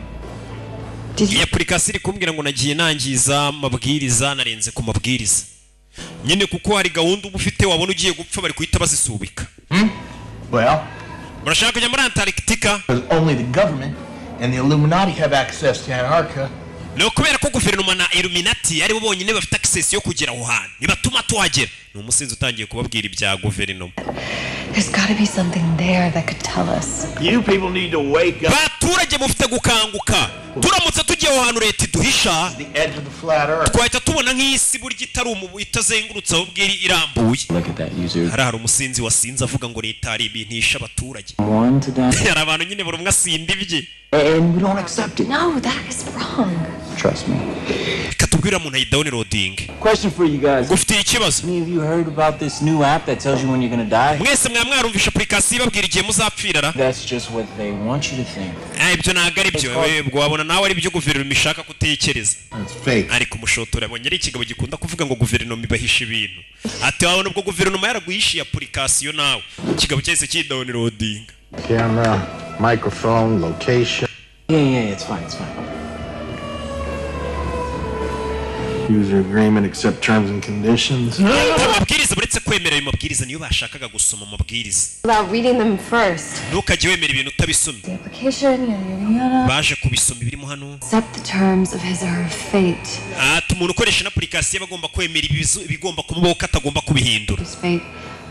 Iyi application iri kumbwira ngo nagiye nangiza amabwiriza, narenze ku mabwiriza nyine, kuko hari gahunda uba ufite, wabona ugiye gupfa bari guhita bazisubika. Well, Murashaka kujya muri Antarctica? because only the government and the Illuminati have access to Antarctica. Ni ukubera ko guverinoma na Illuminati aribo bonyine bafite access yo kugera aho hantu, nibatuma tuhagera. Ni umusinzi utangiye kubabwira ibya guverinoma. There's gotta be something there that could tell us. You people need to wake up. Baturage, mufite gukanguka. Turamutse tugiye aho hantu leta iduhisha, The edge of the flat earth. twahita tubona nk'isi burya itari umubu, itazengurutse, ahubwo iri irambuye. Look at that user. Hari umusinzi wasinze avuga ngo leta hari ibintu ihisha abaturage. One to down. Hari abantu nyine buri umwe asinda ibye. And we don't accept it. No, that is wrong. Trust me. Reka tubwire umuntu ayidownloadinge. Question for you guys. Ufitiye ikibazo. Any of you heard about this new app that tells you when you're gonna die? Mwese mwaba mwarumvishe application ibabwira igihe muzapfira ra? That's just what they want you to think. Ah, ibyo ntabwo ari byo. Ubwo wabona nawe ari byo guverinoma ishaka kutekereza. It's fake. Ariko umushotora abonye ari ikigabo gikunda kuvuga ngo guverinoma ibahisha ibintu, ati wabona ubwo guverinoma yaraguhishiye application nawe. Ikigabo cyahise kidownloadinga. Camera, microphone, location. Yeah, it's fine, it's fine. User agreement, accept terms and conditions. Amabwiriza, uretse kwemera ayo mabwiriza, niyo bashakaga gusoma amabwiriza. Without reading them first. Ntukajye wemera ibintu utabisomye. The application, yada yada yada. Baje kubisoma ibirimo hano. Accept the terms of his or her fate. Ati umuntu ukoresha ino application aba agomba kwemera ibigomba kumubaho, ko atagomba kubihindura. His fate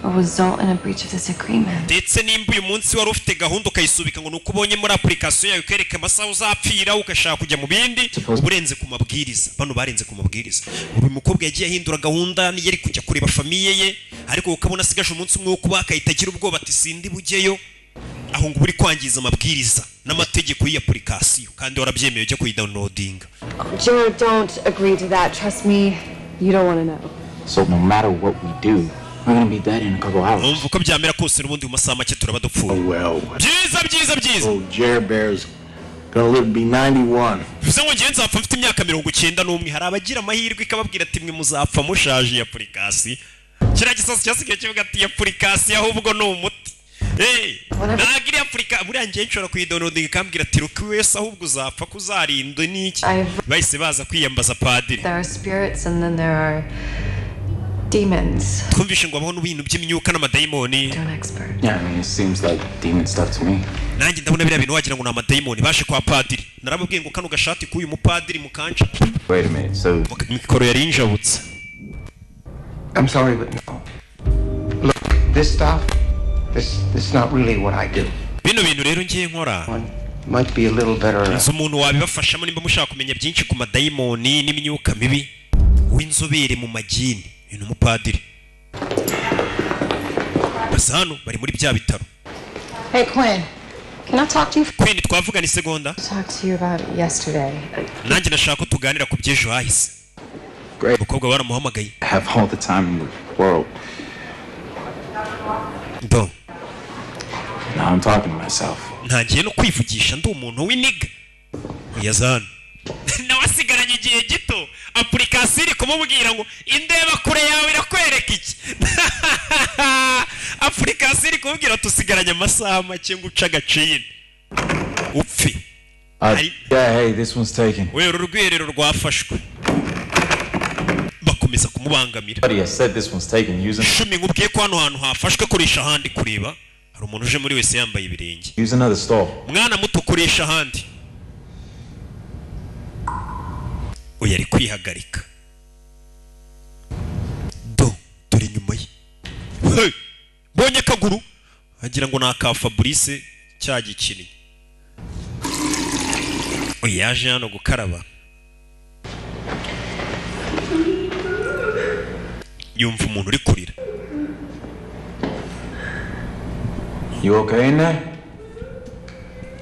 will result in a breach of this agreement. Ndetse nimba uyu munsi wari ufite gahunda ukayisubika ngo ni uko ubonye muri application yawe ukereka amasaha uzapfira, ugashaka kujya mu bindi, uba urenze ku mabwiriza. Bano barenze ku mabwiriza. Uyu mukobwa yagiye ahindura gahunda, niyo ari kujya kureba famille ye, ariko ukabona asigaje umunsi umwe wo kuba, akahita agira ubwoba ati sindi bujyeyo. Aho ngo uba uri kwangiza amabwiriza n'amategeko y'iyi application, kandi warabyemeye ujya kuyidownloadinga. Jared, don't agree to that. Trust me, you don't want to know. So no matter what we do, we're gonna be dead in a couple hours. Numva uko byamera kose, n'ubundi mu masaha make turaba dupfuye. Well, Byiza, byiza, byiza. old Jer Bear's gonna live to be 91. Bivuze ngo ngewe nzapfa mfite imyaka 91. Hari abagira amahirwe ikababwira ati mwe muzapfa mushaje. Iyi application, kiriya gisasu cyasigaye kivuga ati iyi application ahubwo ni umuti. Hey, ntabwo iriya application buriya ngewe nshobora kuyidownloadinga ikambwira ati ruki wese ahubwo uzapfa kuzarinda n'iki. Bahise baza kwiyambaza padiri. There are spirits and then there are demons. Twumvishe ngo habaho n'ibintu by'imyuka n'amadayimoni. Yeah, I mean, it seems like demon stuff to me. Nanjye ndabona biriya bintu wagira ngo ni amadayimoni. Baje kwa padiri. Narababwiye ngo kano gashati k'uyu mupadiri mukanca. Wait a minute, so Mikoro yari injabutse. I'm sorry, but no. Look, this stuff, this is not really what I do. Bino bintu rero ngiye nkora. Might be a little better. Nzi umuntu wabibafashamo nimba mushaka kumenya byinshi ku madayimoni n'imyuka mibi, w'inzobere mu magini. Uyu ni umupadiri. Basa hano bari muri bya bitaro. Hey, Quinn. Can I talk to you? Quinn, twavugana isegonda? Talk to you about yesterday. Nanjye nashaka ko tuganira ku by'ejo hahise. Umukobwa baramuhamagaye. I have all the time in the world. Do. Now I'm talking to myself. Ntangiye no kwivugisha, ndi umuntu w'iniga. Yazana nawe asigaranye igihe gito. Application iri kumubwira ngo indeba kure yawe irakwereka iki. Application iri kumubwira tusigaranye amasaha make ngo uce agaciro upfe. Yeah, hey, this one's taken. We, uru rwiherero rwafashwe. Bakomeza kumubangamira. Buddy, I said this one's taken. Use, Shumi, nkubwiye ko hano hantu hafashwe, koresha ahandi. Kureba hari umuntu uje muri wese yambaye ibirenge. Use another stall. Mwana muto, koresha ahandi. Uyu ari kwihagarika. Do dore inyuma ye. Hey! Mbonye akaguru agira ngo ni aka Fabrice cya gikinnyi. Uyu yaje hano gukaraba, yumva umuntu uri kurira. You okay in there?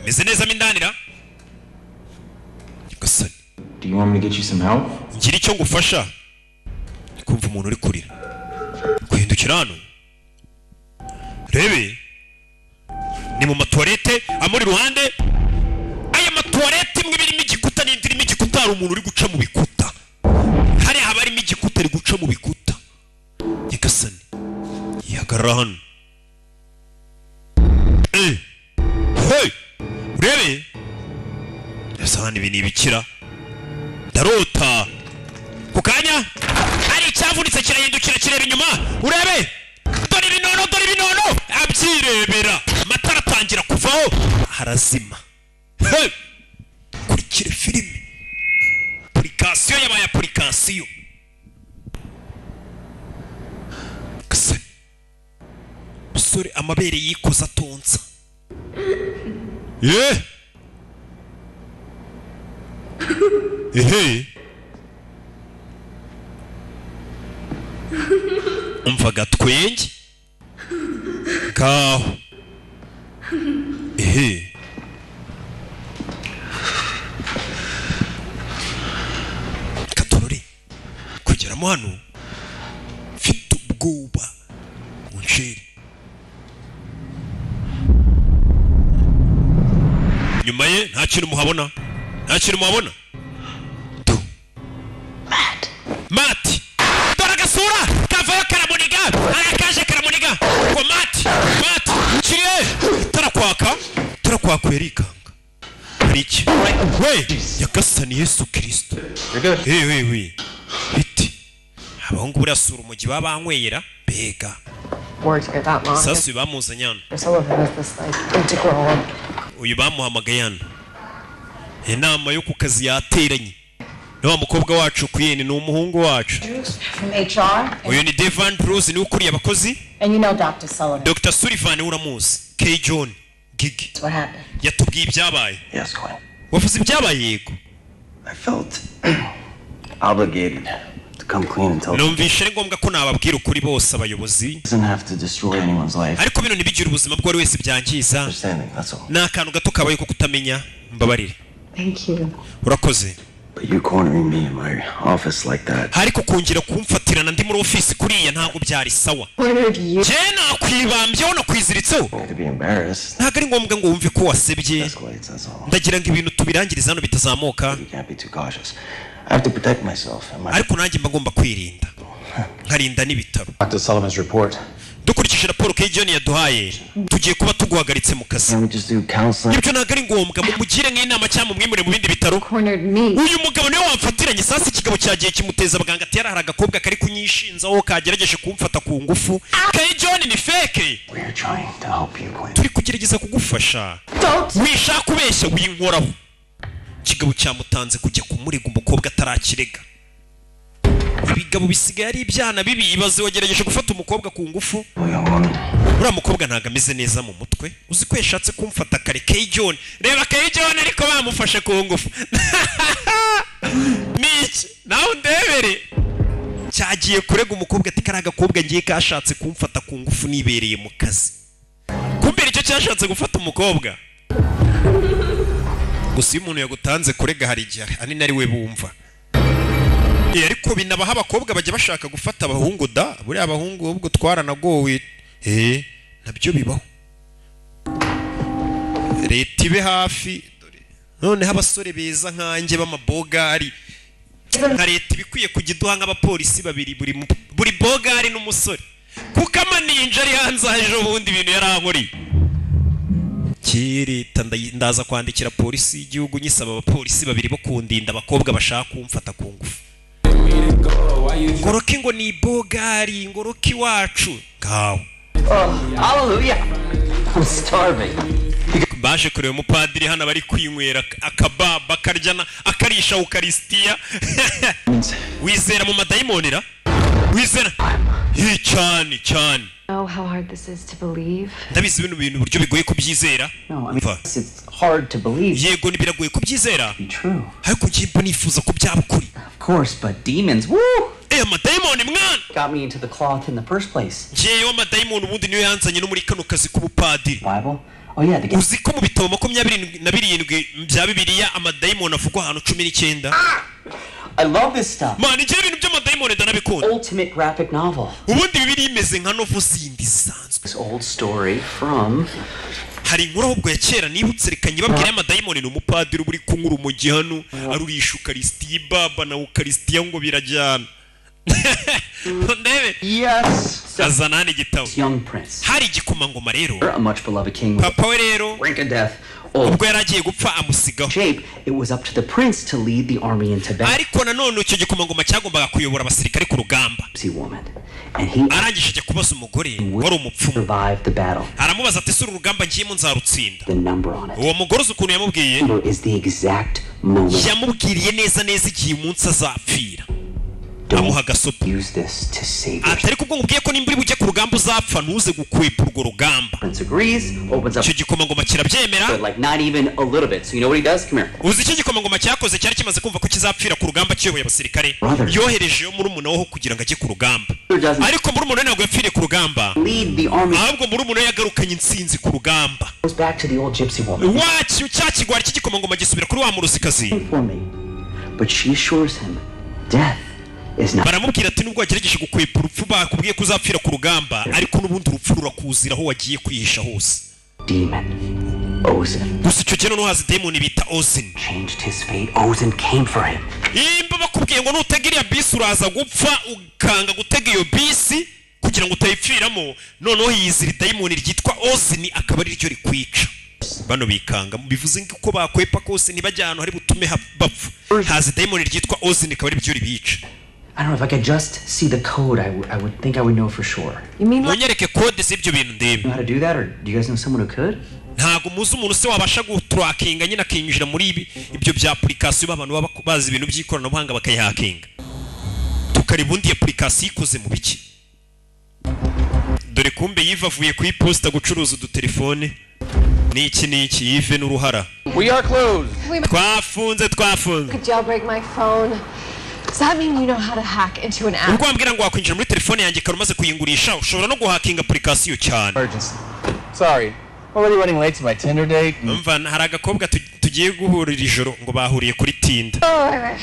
Meze neza mo indanira Nyagasani. Do you want me to get you some help? Ngira icyo ngufasha? Kumva umuntu uri kurira, guhindukira hano rebe ni mu matuwarete amuri iruhande. Aya matuwarete imwe birimo igikuta. Hari umuntu uri guca mu bikuta, hariya haba harimo igikuta, ari guca mu bikuta. Nyagasani, yihagarara hano. Eh, hey, urebe ese hano ibi ni ibikira? Ndarota. Ku kanya hari icyavunitse kirahindukira kireba inyuma. Urebe, dore ibinono, dore ibinono. Abyirebera, amatara atangira kuvaho, harazima. Hey! Kurikire filime, application yabaye application. Kase musore amabere yikoza atonsa ye. Ehe, umva gatwenge ngaho. Ehe, katorore kugeramo hano mfite ubwoba munsheri. Nyuma ye nta kintu muhabona, nta kintu muhabona. Tu Matt, dore agasura kavayo karamuniga, arakaje karamuniga ngo Matt, Matt kiriye tarakwaka, tarakwaka yerikanga. Hari iki we? Nyagasani Yesu Kristo. We we biti abahungu burasura umugi babanywera mbega. Worked here that long. Sasa bamuzanye hano. Sullivan is this like integral. Uyu bamuhamagaye hano, inama yo ku kazi yateranye ni wa mukobwa wacu Queen, ni umuhungu wacu. From HR, Uyu ni Devan Bruce, niwe ukuriye abakozi. and you know Dr. Sullivan. Dr Sullivan uramuzi. K John Gigi What happened? yatubwiye ibyabaye. Yes, Quinn. Wavuze ibyabaye? Yego. I felt obligated to come clean and tell. Numvishe ari ngombwa ko nababwira ukuri bose abayobozi. Doesn't have to destroy anyone's life. Ariko bino ntibigire ubuzima bw'uwari wese byangiza. Understanding, that's all. Ni akantu gato kabaye ko kutamenya, mbabarire. Thank you. Urakoze. But you cornering me in my office like that. Ariko kongera kumfatirana ndi muri ofisi kuriya ntabwo byari sawa. Cornered you. Njye nakwibambyeho, nakwiziritseho. To be embarrassed. Ntabwo ari ngombwa ngo wumve ko wasebye. Escalates, that's all. Ndagira ngo ibintu tubirangirize hano bitazamuka. You can't be too cautious. I have to protect myself and my. Ariko nanjye mba ngomba kwirinda, nkarinda n'ibitaro. Dr. Sullivan's report. Dukurikije raporo K John yaduhaye, tugiye kuba tuguhagaritse mu kazi. Can we just do counseling? Ibyo ntabwo ari ngombwa, mumugire nk'inama cyangwa mumwimure mu bindi bitaro. Cornered me. Uyu mugabo niwe wamfatiranye. Sasa ikigabo cyagiye kimuteza abaganga ati hari agakobwa kari kunyishinzaho kagerageje kumfata ku ngufu. K John ni fake. We're trying to help you, Quinn. Turi kugerageza kugufasha. Don't. Wishaka kubeshya, winkoraho. Ikigabo cyamutanze kujya kumurega umukobwa atarakirega. Ibigabo bisigaye ari ibyana bibi. Ibaze wagerageje gufata umukobwa ku ngufu. Young woman. Uriya mukobwa ntabwo ameze neza mu mutwe. Uzi ko yashatse kumfata kare? K John, reba K John, ariko bamufashe ku ngufu niki? Nawe undebere, cyagiye kurega umukobwa ati kariya gakobwa ngiye kashatse kumfata ku ngufu nibereye mu kazi. Kumbera icyo cyashatse gufata umukobwa gusa. Iyo umuntu yagutanze kurega hari igihe ahanini ari we bumva. Eh, ariko binabaho abakobwa bajya bashaka gufata abahungu da. Buriya abahungu ubwo twaranagowe. Eh, nabyo bibaho. Leta ibe hafi. Dore noneho abasore beza nkanjye b'amabogari, nka leta ibikwiye kujya iduha nk'abapolisi babiri buri bogari n'umusore, kuko amaninja ari hanze aha. Ejo bundi ibintu yarankoreye leta, ndaza kwandikira polisi y'igihugu nyisaba abapolisi babiri bo kundinda abakobwa bashaka kumfata ku ngufu. Ngoroke ngo ni bogari, ngoroke iwacu ngaho. Hallelujah. I'm starving. Baje kureba umupadiri hano, bari kwinywera akababa, akaryana, akarisha ukarisitiya. Wizera mu madayimonera? Wizera? Hi, cyane cyane. Know how hard this is to believe. Ndabizi bino bintu uburyo bigoye kubyizera. Umva. It's hard to believe. Yego, ni biragoye kubyizera. Be true. Ariko njye mba nifuza ko byaba ukuri. Of course, but demons, woo! Eh, amadayimoni mwana. Got me into the cloth in the first place. Njyewe amadayimoni ubundi niyo yanzanye no muri kano kazi k'ubupadiri. Bible? Oh yeah, the Uzi ko mu bitabo 27 bya Bibiliya amadayimoni avugwa ahantu 19? I love this stuff. Man, njyewe ibintu by'amadayimoni ndanabikunda. Ultimate graphic novel. Ubundi Bibiliya imeze nka novel zindi zisanzwe. This old story from Hari inkuru ahubwo ya kera nibutse, reka nyibabwire, y'amadayimoni. Ni umupadiri uba uri kunywa urumogi hano, arurisha ukarisitiya, ibaba na ukarisitiya ngo birajyana. Ndebe. Yes. Azana hano igitabo. Young prince. Hari igikomangoma rero. A much beloved king. Papa we rero, Brink of death. ubwo yari agiye gupfa, amusigaho. Shape, it was up to the prince to lead the army into battle. Ariko nanone icyo gikomangoma cyagombaga kuyobora abasirikare ku rugamba. Woman. And he Arangije ajya kubaza umugore wari umupfumu. survived the battle. Aramubaza ati: "Ese uru rugamba ngiyemo nzarutsinda?" The number on it. Uwo mugore, uzi ukuntu yamubwiye? Number is the exact moment. Yamubwiriye neza neza igihe umunsi azapfira, amuha agasopo. Use this to save Ati: "Ariko ubwo nkubwiye ko nimba uri bujye ku rugamba uzapfa, ntuze gukwepa urwo rugamba." Prince agrees, opens up. Icyo gikomangoma kirabyemera. But like not even a little bit. So you know what he does? Come here. Uzi icyo gikomangoma cyakoze? Cyari kimaze kumva ko kizapfira ku rugamba kiyoboye abasirikare. Brother. Yoherejeyo murumuna we kugira ngo ajye ku rugamba, Doesn't ariko murumuna we ntabwo yapfiriye ku rugamba. lead the army. Ahubwo murumuna we yagarukanye intsinzi ku rugamba. Goes back to the old gypsy woman. Wacyo cya kigwari cy'igikomangoma gisubira kuri wa muruzikazi. For me. But she assures him death is not Baramubwira ati: "Nubwo wagerageje gukwepa urupfu, bakubwiye ko uzapfira ku rugamba, ariko n'ubundi urupfu rurakuzira aho wagiye kwihisha hose." demon. Ozin Gusa icyo gihe noneho haza demoni bita Ozin. changed his fate. Ozin came for him. Nimba bakubwiye ngo nutega iriya bisi uraza gupfa, ukanga gutega iyo bisi kugira ngo utayipfiramo, noneho yizira idayimoni ryitwa Ozini, akaba ari ryo rikwica. Bano bikanga, bivuze ngo uko bakwepa kose ntibajya ahantu hari butume bapfa, haza idayimoni ryitwa Ozini, akaba ari ryo ribica. I don't know if I could just see the code. I would think I would know for sure. You mean like Munyereke kode z'ibyo bintu ndebe. You know how to do that, or do you guys know someone who could? Ntabwo muzi umuntu se wabasha guturakinga nyine, akinjira muri ibi ibyo bya application, abantu baba bazi ibintu by'ikoranabuhanga bakayihakinga, tukareba ubundi application ikoze mu biki? Dore kumbe Yive avuye ku iposita gucuruza udutelefone n'iki n'iki. Yive n'uruhara. We are closed. Twafunze, twafunze. Could jailbreak my phone. Does that mean you know how to hack into an app? Ubwo wambwira ngo wakwinjira muri telefone yanjye kare umaze kuyingurisha, ushobora no guhakinga application cyane. Emergency. Sorry. Already running late to my Tinder date. Umva, hari agakobwa tugiye guhurira ijoro, ngo bahuriye kuri Tinder. Oh, right, right.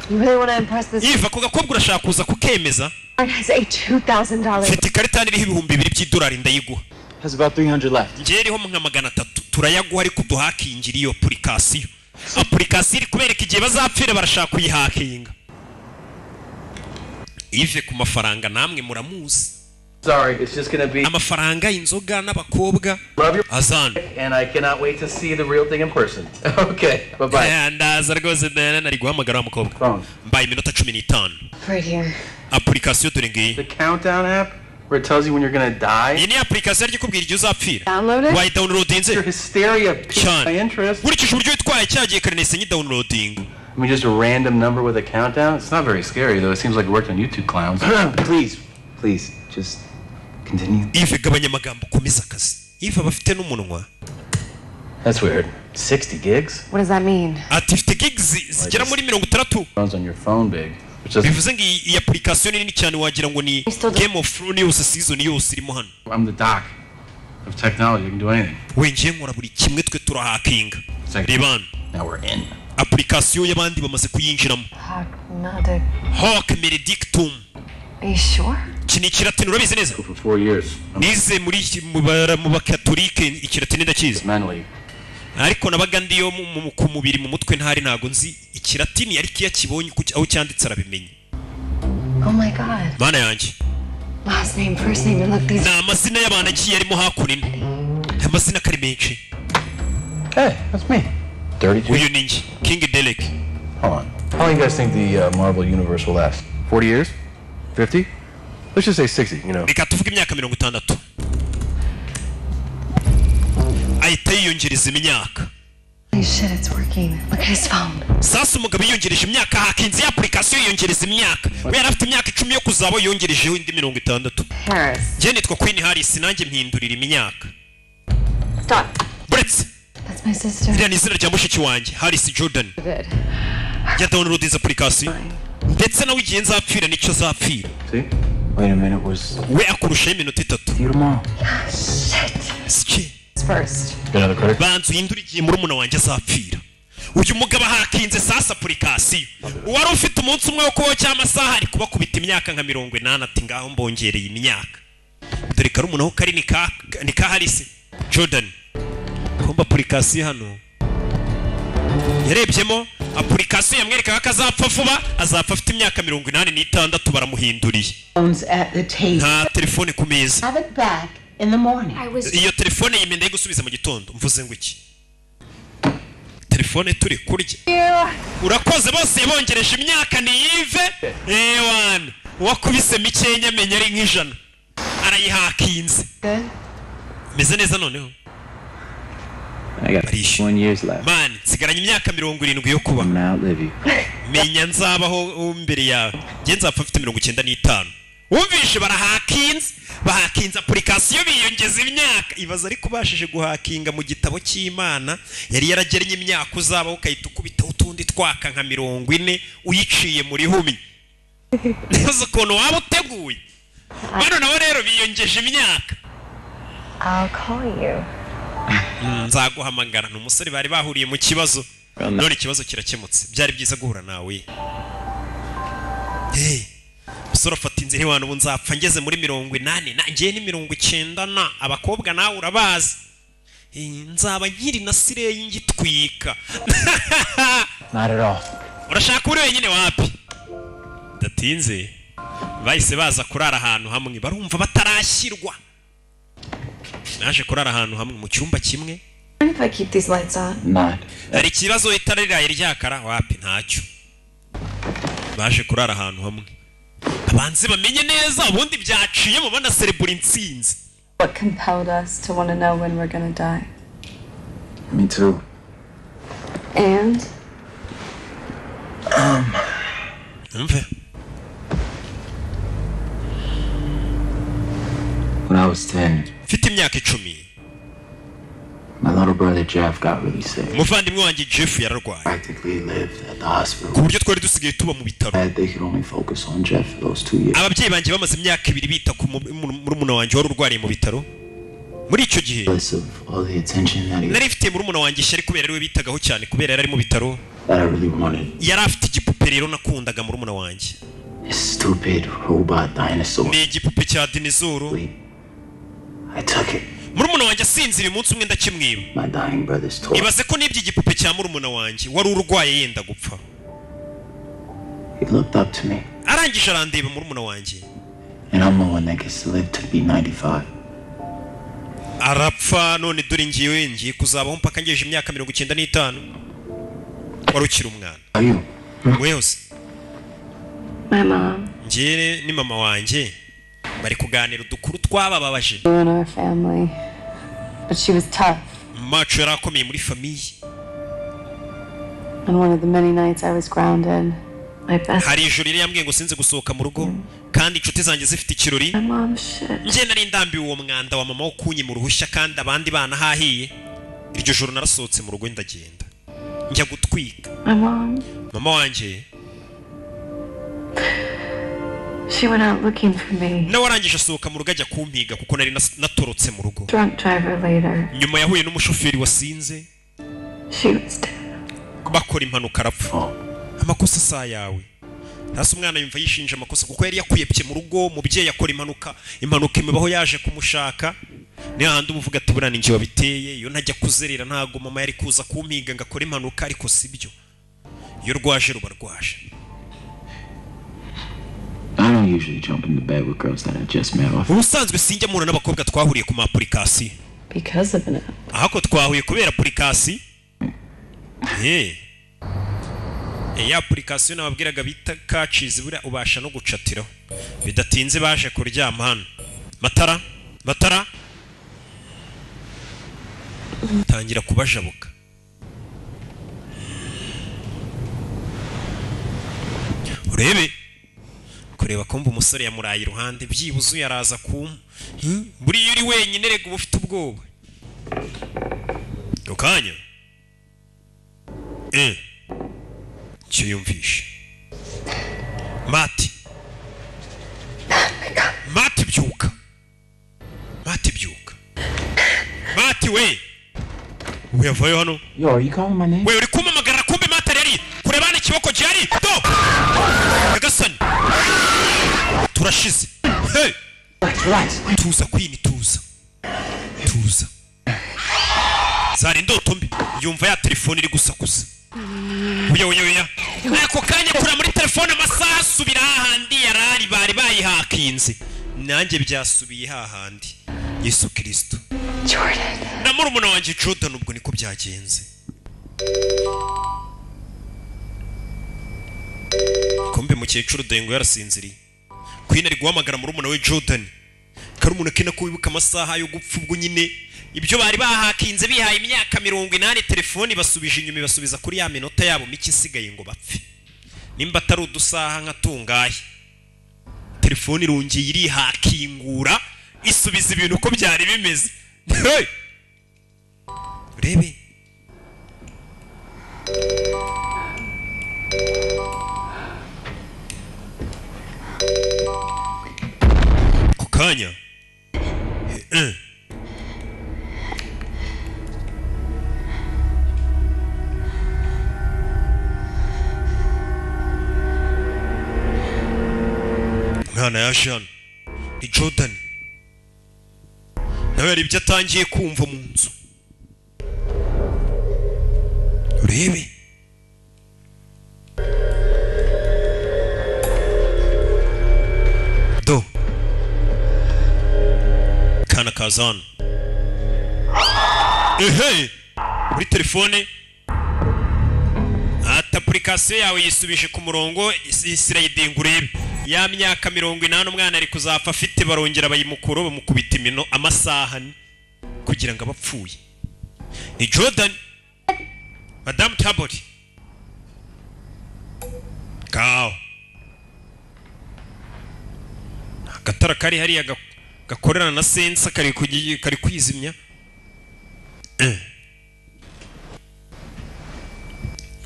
You really want to impress this Yiva, ako gakobwa urashaka kuza kukemeza? Card has a $2,000 Mfite ikarita hano iriho 2000 by'idolari, ndayiguha. Has about 300 left. Njyewe iriho nka 300, turayaguha ariko duhakingira iyo application. Application iri kubereka igihe bazapfira, barashaka kuyihakinga. Ive ku mafaranga namwe muramuzi. Sorry, it's just gonna be Amafaranga, inzoga n'abakobwa. Love your Azana. and I cannot wait to see the real thing in person. Okay, bye bye. Ndaza rwose. Diana nari guhamagara wa mukobwa, mbaye iminota 15. Right here. Application dore ngiyi. The countdown app where it tells you when you're gonna die. Iyi ni application iri kukubwira igihe uzapfira. Download it? Wayidownloadinze? Your hysteria piqued Cyane. my interest. Nkurikije uburyo witwaye cyagiye kare, nahise nyidownloadinga. I mean, just a random number with a countdown. It's not very scary though. It seems like it worked on you two clowns. Please, please, just continue. Ive, gabanya amagambo, ukomeze akazi. Ive aba afite n'umunwa. That's weird. 60 gigs? What does that mean? Ati ifite gigs zigera muri 60. Runs on your phone big. Which doesn't. Bivuze ngo iyi application ni nini cyane, wagira ngo ni Game of Thrones yose, season yose irimo hano. I'm the doc of technology. I can do anything. We, ngiye nkora buri kimwe, twe turahakinga. Reba hano. Now we're in. Application y'abandi bamaze kuyinjiramo. Hypnotic. Hoc Meredictum. Are you sure? Iki ni ikiratini, urabizi neza? For 4 years. Nize muri mu bakatolike, ikiratini ndakizi. Mentally. Ariko nabaga ndiyo ku mubiri, mu mutwe ntari, ntago nzi ikiratini, ariko iyo akibonye aho cyanditse arabimenya. Oh my God. Mana yanjye. Last name, first name, and look, these. Ni amazina y'abantu agiye arimo hakuno ino, amazina akari menshi. Hey, that's me. 32. Uyu ni njye, King Derek. Hold on. How long you guys think the Marvel universe will last? 40 years? 50? Let's just say 60. Reka tuvuge imyaka 60. Ahita yiyongereza imyaka. Holy shit, it's working. Look at his phone. Sasa umugabo yiyongereje imyaka, hakinze ya application yiyongereza imyaka. We yari afite imyaka 10 yo kuzaba, yongerejeho indi 60. Harris. Njye nitwa Queen Harris, nanjye mpindurira imyaka. Stop. Buretse. That's my sister. Iriya ni izina rya mushiki wanjye, Harris Jordan. Good. Ya download application, ndetse nawe igihe nzapfira nicyo azapfira. See? Wait a minute, was We akurushaho iminota 3. you tomorrow? Sike. First. Got another credit? Banza uhindure igihe murumuna wanjye azapfira. Uyu mugabo ahakinze sasa application. Uwari ufite umunsi umwe wo kubaho cyangwa amasaha, ari kubakubita imyaka nka 80, ati: "Ngaho mbongereye imyaka." Dore karumuna ho kari ni ka Harisi. Jordan. Kumba application hano yarebyemo application yamwerekaga ko azapfa vuba, azapfa afite imyaka 86. Baramuhinduriye. Phones at the table. Nta telefone ku meza. Have it back in the morning. Iyo telefone yimenda gusubiza mu gitondo. Mvuze ngo iki? Telefone turi kurya. Urakoze bose bongereje imyaka ni yive. Ewana wakubise mikenya menya ari nk'ijana. Arayihakinze. Meze neza noneho. I got 1 years left. Man, nsigaranye imyaka 70 yo kuba. I'm gonna outlive you. Menya nzabaho imbere yawe. Nge nzapfa mfite 95. Wumvishe barahakinze, bahakinze application biyongeza imyaka. Ibaza ariko ubashije guhakinga mu gitabo cy'Imana yari yaragennye imyaka uzabaho ukahita ukubita utundi twaka nka 40 uyiciye muri humi. Nibaza ukuntu waba uteguye. Bano nabo rero biyongeje imyaka. I'll call you. Nzaguhamagara. Ni umusore bari bahuriye mu kibazo, none ikibazo kirakemutse. Byari byiza guhura nawe. Hey, umusore afata inzira iwana, ubu nzapfa ngeze muri 80 na ngiye ni 90 na abakobwa nawe urabazi. Nzaba nkiri na sireyi ngitwika. Not at all. Urashaka uri wenyine wapi? Datinze bahise baza kurara ahantu hamwe, barumva batarashyirwa. Naje kurara ahantu hamwe mu cyumba kimwe. If I keep these lights on. Not. Hari ikibazo itara riraye ryakara wapi? Ntacyo. Baje kurara ahantu hamwe, abanze bamenye neza ubundi byaciye mu bana cerebura intsinzi. What compelled us to want to know when we're gonna die? Me too. And Umve. When I was 10, mfite imyaka 10, my little brother Jeff got really sick. Umuvandimwe wanjye Jeff yararwaye. Practically lived at the hospital. Ku buryo twari dusigaye tuba mu bitaro. They could only focus on Jeff for those 2 years. Ababyeyi banjye bamaze imyaka 2 bita ku murumuna wanjye wari urwariye mu bitaro. Muri icyo gihe All the attention that he nari mfitiye murumuna wanjye ishyari kubera ariwe bitagaho cyane, kubera yari ari mu bitaro. that I really wanted. Yari afite igipupe rero nakundaga murumuna wanjye. This stupid robot dinosaur. Ni igipupe cya dinozoro. I took it. Murumuna wanjye asinziriye umunsi umwe ndakimwiba. My dying brother's toy. Ibaze ko nibye igipupe cya murumuna wanjye wari urwaye yenda gupfa. He looked up to me, Arangije arandeba murumuna wanjye. and I'm the one that gets to live to be 95. Arapfa none dore ngiye ngiye kuzabaho mpaka ngeje imyaka 95. Wari ukiri umwana. Are you? Wese. My mom. Njye ni mama wanjye bari kuganira udukuru twabababaje. In our family. But she was tough. Macu yari akomeye muri famiye. On one of the many nights I was grounded, my best Hari ijoro yari yambwiye ngo sinze gusohoka mu rugo kandi inshuti zanjye zifite ikirori. my mom shit. Njye nari ndambiwe uwo mwanda wa mama wo kunyima uruhushya kandi abandi bana hahiye. Iryo joro narasohotse mu rugo ndagenda njya gutwika. My mom, Mama wanjye she went out looking for me. nawe arangije asohoka mu rugo ajya kumpiga kuko nari natorotse mu rugo. Drunk driver later. Nyuma yahuye n'umushoferi wasinze. She was dead. Bakora impanuka arapfa. Amakosa sa yawe. Hasi umwana yumva yishinja amakosa kuko yari yakuyepye mu rugo, umubyeyi akora impanuka, impanuka imibaho yaje kumushaka. Ni hahandi uba uvuga ati buriya ni njye wabiteye, iyo ntajya kuzerera ntago mama yari kuza kumpiga ngo akore impanuka, ariko sibyo. Iyo rwaje ruba rwaje. I don't usually jump into bed with girls that I just met off. Ubusanzwe sinjya mpura n'abakobwa twahuriye ku ma application. Because of an app. Ahako twahuye kubera application. Ya application nababwiraga bita kacizi buriya ubasha no gucatiraho. Bidatinze baje kuryama hano. Matara, matara. Tangira kubajabuka. Urebe kureba kumva umusore yamuraye iruhande byibuze yaraza kum. Buriya uri wenyine rega uba ufite ubwoba. Ukanya. Icyo yumvishe. Mati. Mati byuka. Mati byuka. Mati we. Uyavayo hano. Yo, are you calling my name? We uri kumamagara kumbe Mati yari kurebana ikiboko gihari. Do. Nyagasani. Turashize. Hey. Relax. Tuza queen, tuza. Tuza. Zari indoto mbi. Yumva ya telefone iri gusakuza. Oya, oya, oya! Ako kanya kura muri telefone, amasaha asubira hahandi yarari, bari bayihakinze. Nanjye byasubiye hahandi. Yesu Kirisito! Jordan. Na murumuna wanjye Jordan, ubwo niko byagenze. Kumbe mukecuru dengo yarasinziriye. Queen ari guhamagara murumuna we Jordan. Karumuna ke nako wibuka amasaha yo gupfa. Ubwo nyine ibyo bari bahakinze, bihaye imyaka 80, telefoni basubije inyuma, ibasubiza kuri ya minota yabo mike isigaye ngo bapfe, nimba atari udusaha nka tungahe. Telefoni irongeye irihakingura, isubiza ibintu uko byari bimeze. Hey! Urebe ku kanya. Umwana yaje hano ni Jordan, nawe hari ibyo atangiye kumva mu nzu. Urebe do kana kaza hano. Ehe, muri telefone ati application yawe yisubije ku murongo, isirayidinga. Urebe ya myaka 80 umwana ari kuzapfa afite, barongera bayimukura, bamukubita imino amasaha ane kugira ngo abapfuye. Ni Jordan. Madamu Tabori kawo agatara kari hariya gakorerana na sensor kari kwizimya.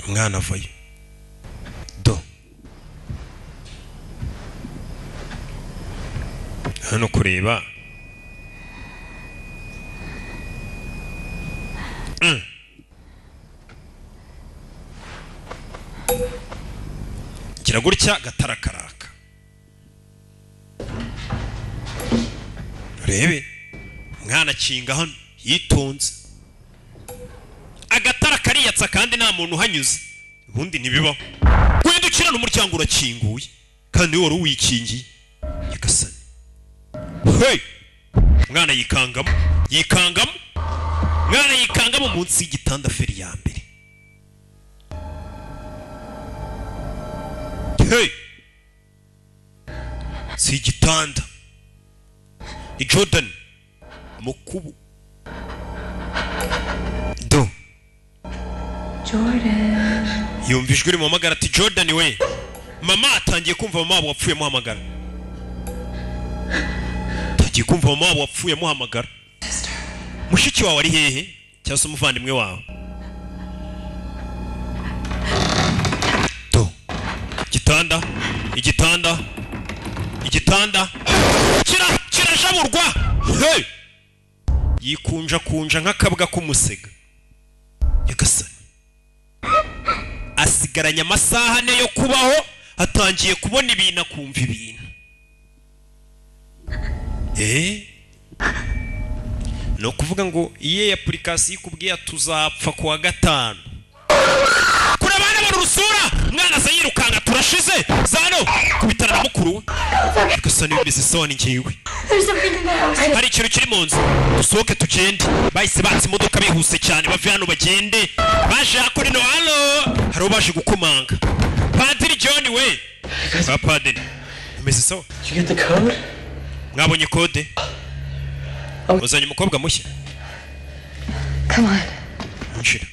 Umwana avayo do hano kureba. Gira gutya agatara karaka. Urebe umwana akinga hano yitonze, agatara kariyatsa kandi nta muntu uhanyuze. Ubundi ntibibaho guhindukirana, umuryango urakinguye kandi wari uwikingiye. Nyagasani! Hey! Umwana yikangamo, yikangamo, umwana yikangamo munsi y'igitanda, feri ya mbere. Hey! Si igitanda, ni Jordan mukubu do. Jordan. Yumva ijwi rimuhamagara ati: "Jordan we!" Mama atangiye kumva mama wabo wapfuye amuhamagara, atangiye kumva mama wabo wapfuye amuhamagara. Mushiki wawe ari hehe, cyangwa se umuvandimwe wawe? Do igitanda, igitanda, igitanda kirajaburwa. Hey! Yikunja kunja nk'akabwa k'umusega. Nyagasani! Asigaranye amasaha 4 yo kubaho, atangiye kubona ibintu, akumva ibintu. Ni ukuvuga ngo iye application ikubwiye tuzapfa kuwa gatanu. Kuri abana bari urusura, umwana aza yirukanka, turashize zano kubitana na mukuru we. Nyagasani, bimeze sawa? Ni njyewe. There's something in the house. Hari ikintu kiri mu nzu, dusohoke tugende. Bahise batse imodoka bihuse cyane, bave hano bagende. Baje hakurino hano hari ubaje gukomanga. Padiri John we, ba padiri, bimeze sawa? Did you get the code? Mwabonye code? Uzanye umukobwa mushya. Come on. Injira.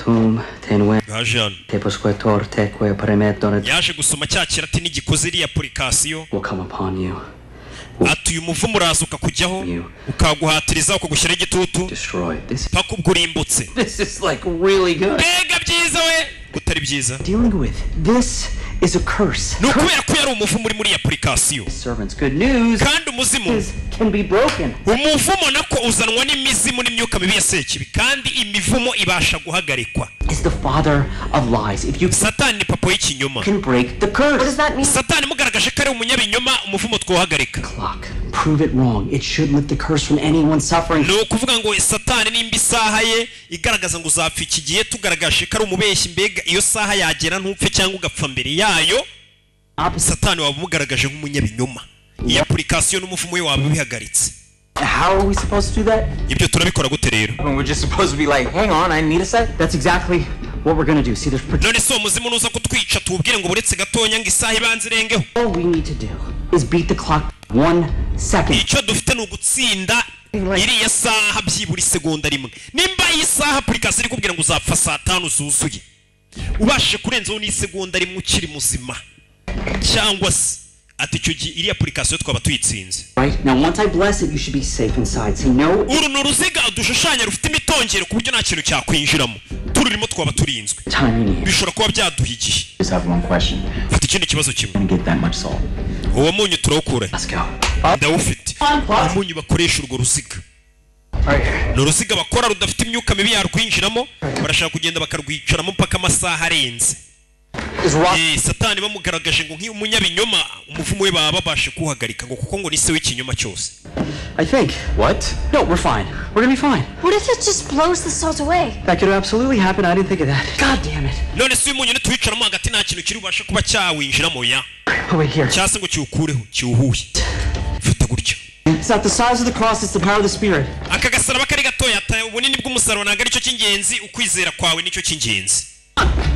Tum tenue Baje hano. te posquetor teque premetone Yaje gusoma cya kiratini gikoze iriya application. will come upon you. Ati uyu muvumo uraza ukakujyaho, ukaguhatiriza, ukagushyiraho igitutu Destroy this. paka ubwo urimbutse. This is like really good. Mbega byiza we! Kutari byiza. Dealing with this is a curse. Ni ukubera ko yari umuvumo uri muri iyi application. Servants, good news. Kandi umuzimu can be broken. Umuvumo nako uzanwa n'imizimu n'imyuka mibi ya sekibi, kandi imivumo ibasha guhagarikwa. Is the father of lies. If you Satani ni papa w'ikinyoma. can break the curse. What does that mean? Satani mugaragaje ko ari umunyabinyoma, umuvumo twuhagarika. Clock. prove it wrong. It should lift the curse from anyone suffering. Ni ukuvuga ngo Satani nimba isaha ye igaragaza ngo uzapfa iki gihe, tugaragaje ko ari umubeshyi, mbega iyo saha yagera ntupfe cyangwa ugapfa mbere yayo, Satani waba umugaragaje nk'umunyabinyoma. Iyi application n'umuvumo we waba ubihagaritse. How are we supposed to do that? Ibyo turabikora gute rero? We're just supposed to be like, hang on, I need a sec. That's exactly what we're gonna do. See, there's None se uwo muzimu nuza kutwica, tuwubwire ngo buretse gatonya ngo isaha ibanze irengeho? All we need to do is beat the clock 1 second. Icyo dufite ni ugutsinda iriya saha byibura isegonda rimwe. Nimba iyi saha application iri kubwira ngo uzapfa saa 5 zuzuye, ubashije kurenzaho n'isegonda rimwe ukiri muzima, cyangwa se ati icyo gihe iriya application twaba tuyitsinze. Right? Now, once I bless it, you should be safe inside. See, no Uru ni uruziga dushushanya rufite imitongero ku buryo nta kintu cyakwinjiramo. Tururimo twaba turinzwe. time you need. Bishobora kuba byaduha igihe. Just have one question. Mfite ikindi kibazo kimwe. Gonna get that much salt. Uwo munyu turawukura? Let's go. Ndawufite, umunyu bakoresha urwo ruziga. Ni uruziga bakora rudafite imyuka mibi yarwinjiramo. Barashaka kugenda bakarwicaramo mpaka amasaha arenze. Satani bamugaragaje ngo nk'umunyabinyoma, umuvumo we baba babashe kuwuhagarika, ngo kuko ngo ni se w'ikinyoma cyose. I think. What? No, we're fine. We're gonna be fine. What if it just blows the salt away? That could absolutely happen. I didn't think of that. God damn it. None se uyu munyu nituwicaramo hagati, nta kintu kiri bubashe kuba cyawinjiramo ya Oh, wait, here. cyangwa se ngo kiwukureho, kiwuhuye? Fata gutya. It's not the size of the cross, it's the power of the Spirit. Aka gasaraba kari gatoya, ubunini bw'umusaraba ntabwo aricyo cy'ingenzi, ukwizera kwawe nicyo cy'ingenzi.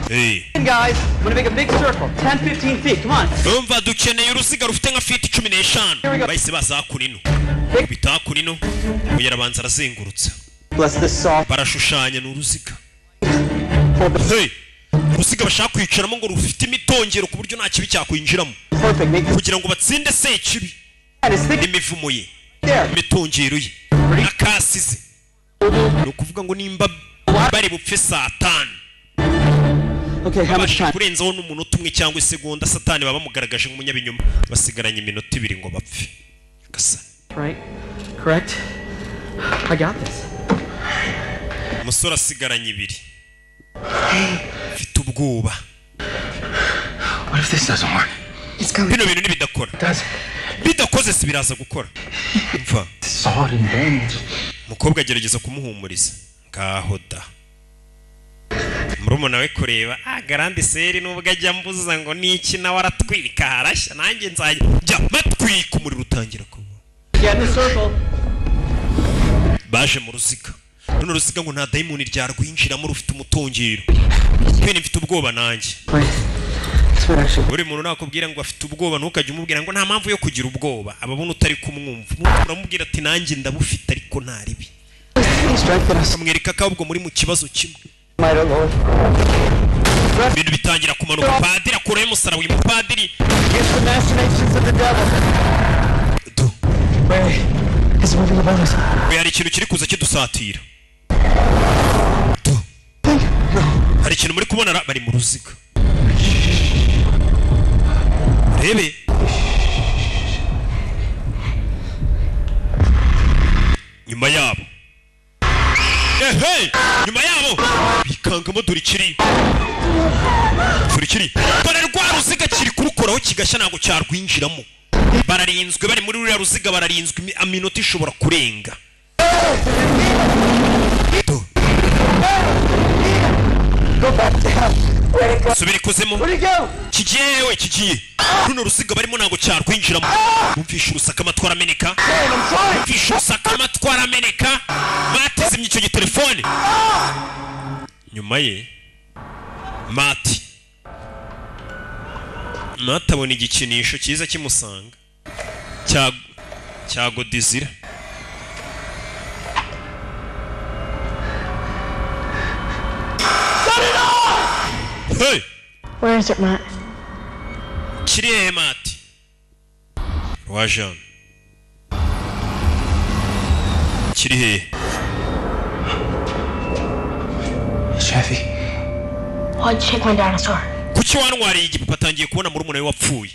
Hey. Guys, I'm gonna make a big circle. 10, 15 feet. Come on. Urumva dukeneye uruziga rufite nka feet 15. Bahise baza hakuno, bita hakuno, uyu arabanza arazengurutsa. Bless this salt. Barashushanya, ni uruziga. Hey! Uruziga bashaka kwicaramo ngo rufite imitongero ku buryo nta kibi cyakwinjiramo, Perfect. Make this kugira ngo batsinde Sekibi is thick n'imivumo ye, there. imitongero ye na kasi ze. Ni ukuvuga ngo nimba bari bupfe saa 5, Okay, how much babashije time? kurenzaho n'umunota umwe cyangwa isegonda, Satani baba bamugaragaje nk'umunyabinyoma. Basigaranye iminota 2 ngo bapfe. Gasa. Right? Correct? I got this. Umusore asigaranye 2, mfite ubwoba. What if this doesn't work? It's coming. Bino bintu nibidakora, bidakoze si biraza gukora, mva. Salt and bones. Umukobwa agerageza kumuhumuriza. Ngaho da murumuna we kureba, ah, grande sœur, nubwo ajya mbuza ngo niki, nawe aratwika harashya, nanjye nzajya jya matwika. Umuriro utangira kuba. Get in the circle. Baje mu ruziga. Runo ruziga ngo nta dayimoni ryarwinjiramo, rufite umutongero. Kwene mfite ubwoba nanjye. Wait. This would actually. Buri muntu nakubwira ngo afite ubwoba, ntukajye umubwira ngo nta mpamvu yo kugira ubwoba, ababona utari kumwumva. Uramubwira ati nanjye ndabufite ariko nta ribi. Strengthen us. Ukamwereka ko ahubwo muri mu kibazo kimwe. Might, O Lord. Ibintu bitangira kumanuka, padiri akuraho umusaraba. Uyu mupadiri Against the machinations of the devil. Du. Wait, is moving above us. We, hari ikintu kiri kuza kidusatira. Du. Hari ikintu muri kubona bari mu ruziga, rebe nyuma yabo. Ehe, nyuma yabo bikangamo. Dore ikiri, dore ikiri, dore rwa ruziga kiri kurukoraho kigashya, ntabwo cyarwinjiramo. Bararinzwe, bari muri ruriya ruziga bararinzwe. Iminota ishobora kurenga. Do. Go back to hell. Where'd it go? Subira ikuzimu. Where'd it go? Kigiye we, kigiye. Runo ruziga barimo ntabwo cyarwinjiramo. Bumvishe urusaku, amatwi arameneka. Bumvishe urusaku, amatwi arameneka. Batizimye icyo gitelefone. Nyuma ye Mati, Mati abona igikinisho cyiza kimusanga cya Godzilla. Hey! Where is it, Matt? Kiri hehe, Mati rwa Jean? Kiri hehe? Chevy. Why'd you take my dinosaur? Kuki wantwariye igipupe? Atangiye kubona murumuna we wapfuye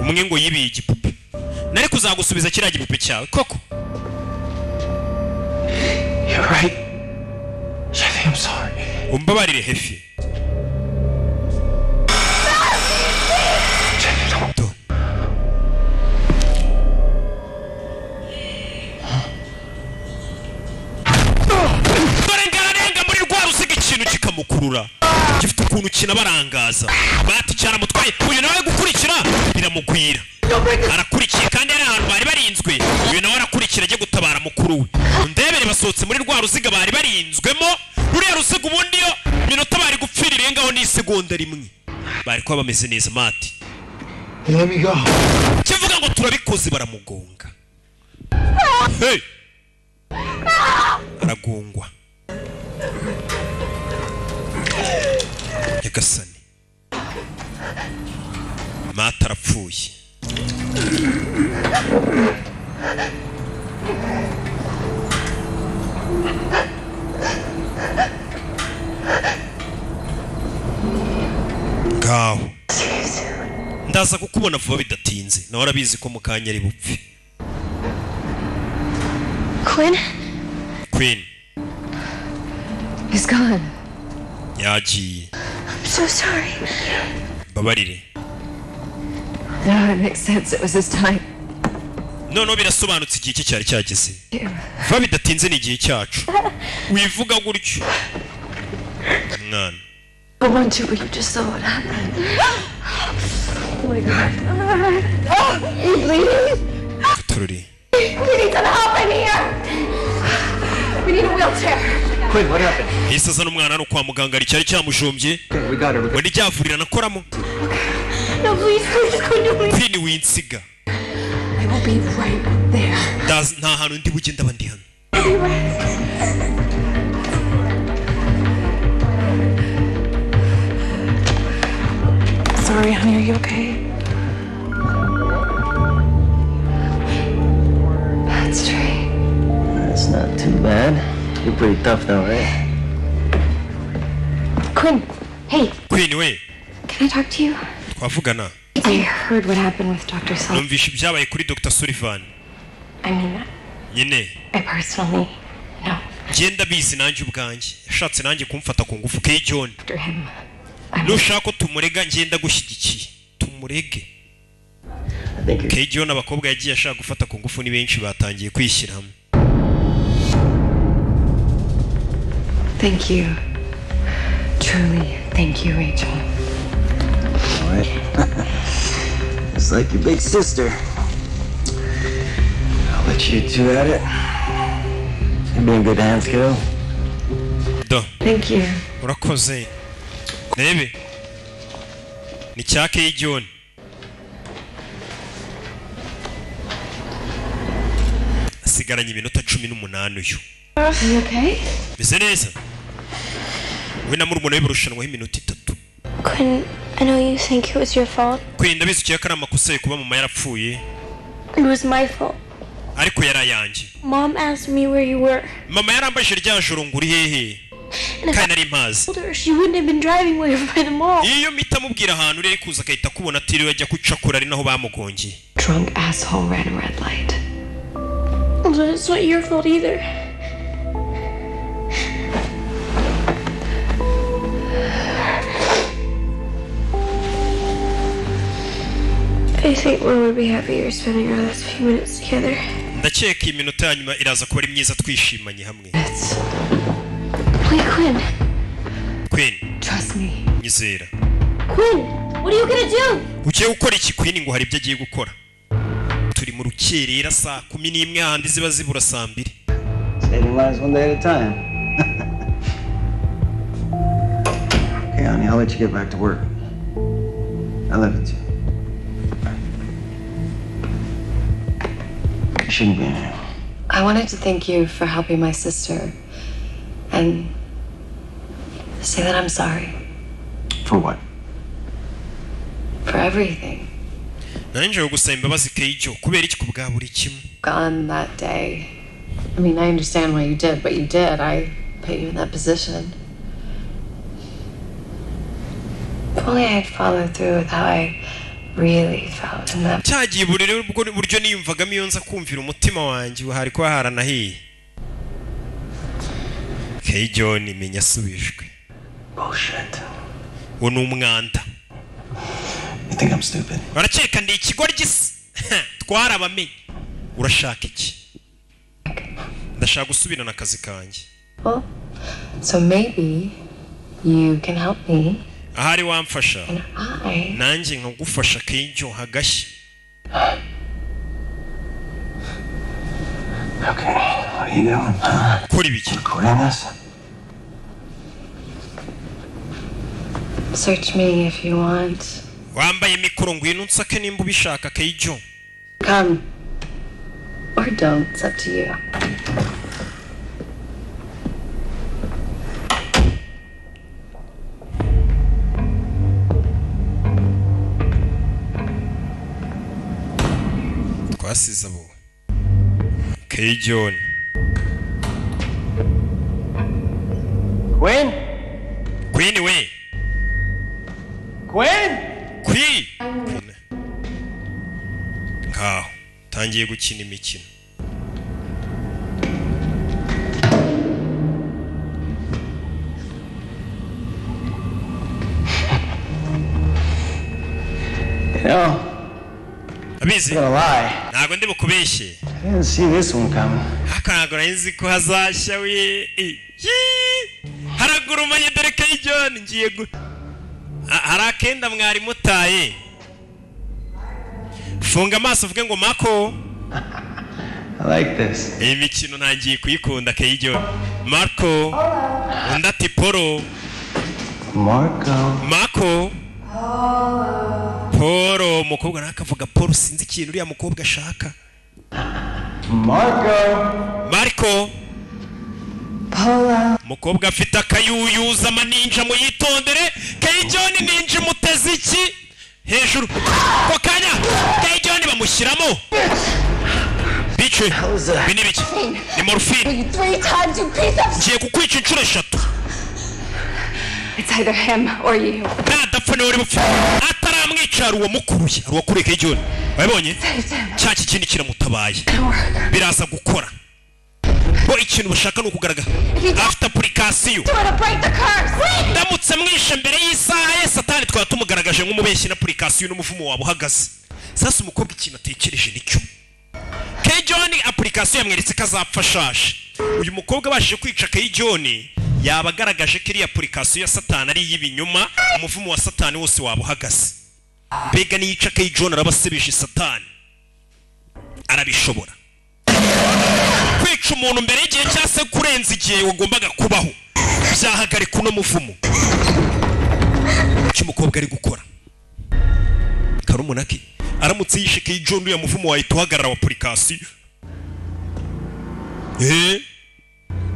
umwe ngo yibiye igipupe. Nari kuzagusubiza kiriya gipupe cyawe koko. You're right. Chevy, I'm sorry. Umbabarire, Hefi. Chevy, don't. Do. Kirabakurura, gifite ukuntu kinabarangaza. Bati cyaramutwaye. Uyu nawe gukurikira biramugwira, arakurikiye kandi ari ahantu bari barinzwe. Uyu nawe arakurikira ajya gutabara mukuru we. Ndebere, basohotse muri rwa ruziga bari barinzwemo. Ruriya ruziga ubundi yo minota bari gupfira irengaho n'isegonda rimwe, bari kuba bameze neza mati. Let me go. Kivuga ngo turabikoze, baramugonga. Hey! Aragongwa. Nyagasani, Mata arapfuye. Ngaho ndaza kukubona vuba bidatinze. Nawe arabizi ko mu kanya ari bupfe. Quinn? Quinn. He's gone. Yagiye. I'm so sorry. Mbabarire. No, it makes sense. It was his time. Noneho birasobanutse, igihe cye cyari cyageze. Vuba bidatinze ni igihe cyacu. Wivuga gutyo mwana. I want to, but you just saw what happened. Oh my God. Oh, you bleeding? Tururi. We need some help in here. We need a wheelchair. Quinn, what happened? Yahise azana umwana hano kwa muganga, hari icyari cyamujombye. We got her. We ngo ntiryavurira nakoramo. No, please, please, Quinn, don't leave. Quinn, winsiga. I will be right there. Nta hantu ndi bujye, ndaba ndi hano. I'll be right. Sorry, honey, are you okay? That's straight. That's not too bad. You're pretty tough though, right? Quinn, hey, Quinn we. Can I talk to you? Twavugana? I heard what happened with Dr. Sullivan. Numvishe ibyabaye kuri Dr Sullivan. I mean, nyine I personally know ngenda bizi nanjye ubwanjye, yashatse nanjye kumfata ku ngufu. Kay John. after him. Nushaka ko tumurega, ngenda gushyigikiye tumurege. I think you're Kay John, abakobwa yagiye ashaka gufata ku ngufu ni benshi, batangiye kwishyira hamwe. Thank you. Truly, thank you, Rachel. all right. It's like your big sister. I'll let you two at it. You'll be in good hands, kiddo. Do. Thank you. Urakoze. Rebe, ni cya Kay John. Asigaranye iminota 18 uyu. Are you okay? Meze neza. We na murumuna we barushanwaho iminota 3. Quinn, I know you think it was your fault. Quinn, ndabizi ukeka ko ari amakosa ye kuba mama yarapfuye. It was my fault. Ariko yari ayanjye. Mom asked me where you were. Mama yarambajije rya joro ngo uri hehe, And if kandi nari mpazi. I told her, she wouldn't have been driving way over by the mall. Iyo mpita mubwira ahantu uri, kuza agahita akubona atiriwe ajya kucakura ari naho bamugongeye. Drunk asshole ran a red light. But it's not your fault either. I think we would be happier spending our last few minutes together. Ndakeka iyi minota ya nyuma iraza kuba ari myiza twishimanye hamwe. Wait, Quinn. Quinn. Trust me. Nyizera. Quinn, what are you gonna do? Ugiye gukora iki, Quinn? Ngo hari ibyo agiye gukora. Turi mu rukerera saa 11, ahandi ziba zibura saa 2. Saving lives one day at a time. Okay, honey, I'll let you get back to work. I love you too. You shouldn't be in here. I wanted to thank you for helping my sister and say that I'm sorry For what? for everything. Nanjye gusaba imbabazi Keijo kubera iki? Ku bwa buri kimwe. Gone that day. I mean, I understand why you did what you did. I put you in that position. If only I had followed through with how I really felt in that Cyagiye uburere ubwo buryo niyumvagamo, iyo nza kumvira umutima wanjye hari kuba haranahiye. Keijo menya asubijwe. Bullshit. Uwo ni umwanda. You think I'm stupid? Barakeka ndi ikigoryi se? Twarabamenye. Urashaka iki? Ndashaka gusubirana akazi kanjye. Well, so maybe You can help me. Ahari wamfasha, I nanjye nkagufasha, kenjo hagashya. Okay, what are you doing? Kora ibiki? Recording this? Search me if you want. Wambaye mikoro, ngwino unsake nimba ubishaka, Keijo. Come. Or don't. It's up to you. Twasize abo Keijo. Quinn? Queen we. Quinn? Queen. Queen. Ngaho tangiye gukina imikino. You know, abizi I'm not gonna lie. Ntabwo ndi bukubeshye. I didn't see this one coming. Ariko ntabwo nari nzi ko hazashya we. Yii! Haragurumanye, dore Keyijoni ngiye gu hari akenda mwari mutaye. Funga amaso uvuge ngo Mako. I like this. Iyi mikino ntangiye kuyikunda. Keyijoni, Marco, undi ati Polo. Marco. Marco, Polo. Umukobwa nawe akavuga Polo, sinzi ikintu uriya mukobwa ashaka. Marco. Marco. Polo. Umukobwa afite akayuyuza amaninja, muyitondere. Keyijoni ninja imuteze iki hejuru ako kanya, Keyijoni bamushyiramo bice. Ibi ni biki? Ni morphine. Three times, you piece of. Ngiye kukwica inshuro eshatu. It's either him or you. Nadapfa niwe uri bupfe. Ataramwica, hari uwamukuruye, hari uwakuruye Keyijoni, wabibonye? Cya kikindi kiramutabaye, biraza gukora bo. Ikintu bashaka ni ukugaragara afite application. Do it to break the curse. Ndamutse mwishe mbere y'isaha ye, Satani twaba tumugaragaje nk'umubeshyi na application n'umuvumo waba uhagaze. Sasa umukobwa ikintu atekereje nicyo K John, application yamweretse ko azapfa ashaje. Uyu mukobwa abashije kwica K John, yaba agaragaje ko iriya application ya Satani ari iy'ibinyoma, umuvumo wa Satani wose waba uhagaze. Mbega niyica K John araba asebeje Satani. Arabishobora kwica umuntu mbere y'igihe cyangwa se kurenza igihe wagombaga kubaho, byahagarika uno muvumo. Icyo umukobwa ari gukora, karumuna ke aramutse yishe K John, uriya muvumo wahita uhagarara wa application,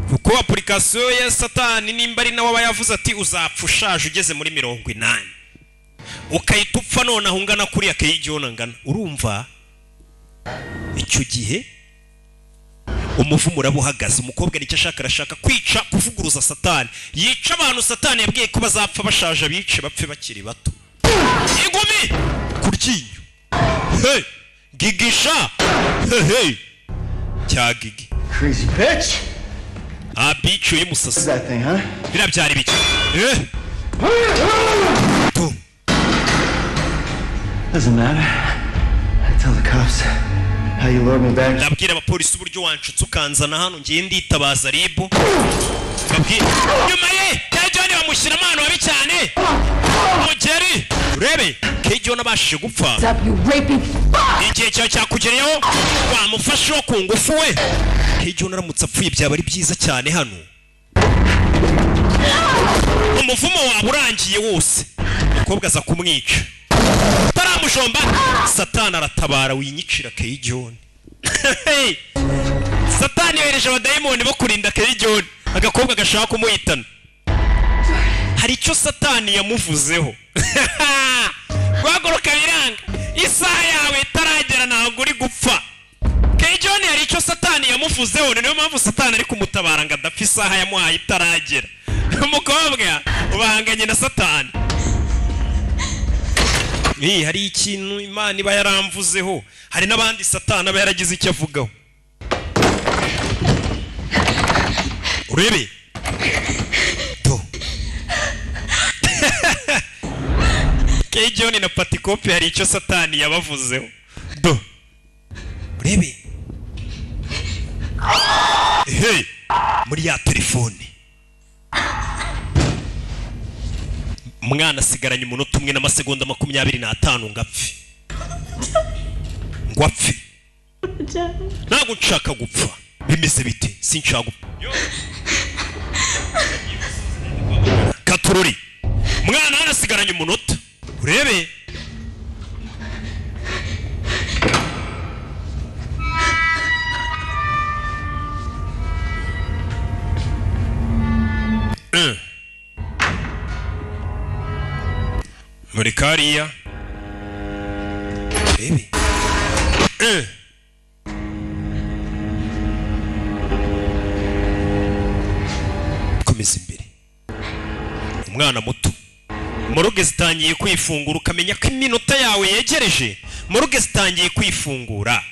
kuko application ya Satani, nimba ari nawe aba yavuze ati uzapfa ushaje ugeze muri 80, ukahita upfa nonaho ungana kuriya K John angana, urumva icyo gihe umuvumo uraba uhagaze. Umukobwa nicyo ashaka, arashaka kwica, kuvuguruza Satani, yica abantu Satani yabwiye ko bazapfa bashaje, abice bapfe bakiri bato. Ingumi ku ryinyo, hey gigisha, hey hey cya gigi. Crazy bitch. Ah, bitch y'umusasi. That thing, huh? Biriya byari biki? Eh tu. Doesn't matter. I tell the cops how you lured me back. Ndabwira abapolisi uburyo wanshutse ukanzana hano. Ngiye nditabaza RIB babwira nyuma ye. Kejoni bamushyiramo ahantu habi cyane, mugeri urebe Kejoni abashije gupfa. Up, you rapey fuck! Igihe cyawe cyakugereyeho, wamufashe ku ngufu we. Kejoni aramutse apfuye byaba ari byiza cyane hano, umuvumo waba urangiye wose. Umukobwa aza kumwica utaramujomba, Satani aratabara. Winyicira Kejoni. Satani yohereje abadayimoni bo kurinda Kejoni, agakobwa gashaka kumuhitana. Hari icyo Satani yamuvuzeho. Guhaguruka biranga, isaha yawe itaragera ntabwo uri gupfa. Kejoni hari icyo Satani yamuvuzeho, ni niyo mpamvu Satani ari kumutabara ngo adapfa isaha yamuhaye itaragera. Umukobwa ubahanganye na Satani. Hari ikintu Imana iba yaramvuzeho, hari n'abandi Satani aba yaragize icyo avugaho. Urebe to Kejoni na Patikope hari icyo Satani yabavuzeho. Do urebe, hey, muri ya telefone. Umwana asigaranye umunota 1 n'amasegonda 25 ngo apfe. Ngo apfe. Ntabwo nshaka gupfa. Bimeze bite? Sinshaka gupfa. Katururi. Mwana arasigaranye umunota. Urebe. Muri kariya. Urebe. Komeza imbere. Umwana muto. Moruge zitangiye kwifungura, ukamenya ko iminota yawe yegereje. Moruge zitangiye kwifungura.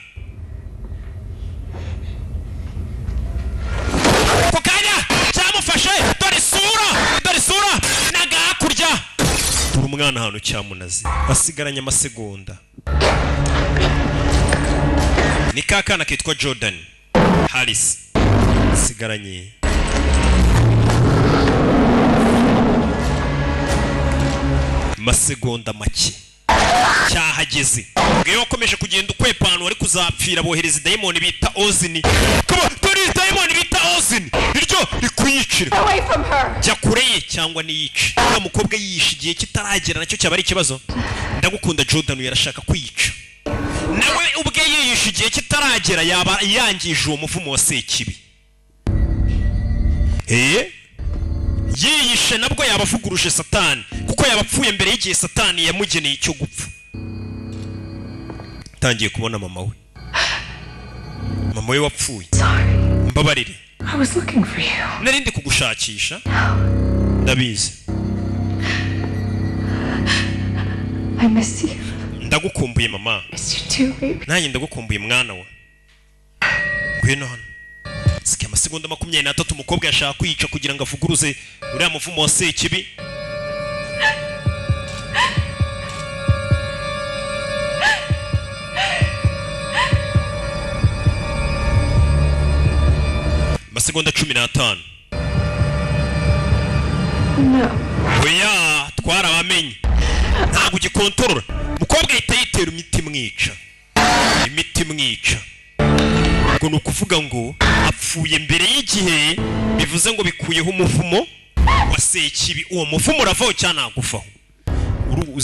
Ako kanya cyamufashe, dore isura, dore isura nagakurya. Dore umwana ahantu cyamunaze, asigaranye amasegonda. Ni ka kana kitwa Jordan Harris, asigaranye masegonda make. Cyahageze. Ngiyo wakomeje kugenda ukwepa ahantu wari kuzapfira, bohereza dayimoni bita Ozini. Kuba dore dayimoni bita Ozini iryo rikwiyicira. Jya kure ye cyangwa niyice. Uriya mukobwa yiyishe igihe kitaragera, nacyo cyaba ari ikibazo. Ndagukunda Jordan, yarashaka kwiyica. Nawe ubwe yiyishe igihe kitaragera, yaba yangije uwo muvumo wa Sekibi. Yiyishe nabwo yaba avuguruje Satani, kuko yabapfuye mbere y'igihe Satani yamugeneye icyo gupfa. Tangiye kubona mama we. Mama we wapfuye. Mbabarire. I was looking for you. Nari ndi kugushakisha. Ndabizi. I miss you. Ndagukumbuye mama. Miss you too, baby. Nanjye ndagukumbuye mwana we. Ngwino hano. Sike amasegonda 23 umukobwa yashaka kwica kugira ngo avuguruze uriya muvumo wa Sekibi. Amasegonda 15. No. Oya, twarabamenye. Ntabwo ugikontorora. Umukobwa ahita yitera imiti mwica. Imiti mwica. Ubwo ni ukuvuga ngo apfuye mbere y'igihe, bivuze ngo bikuyeho umuvumo wa Sekibi. Uwo muvumo uravaho cyangwa ntaguvaho?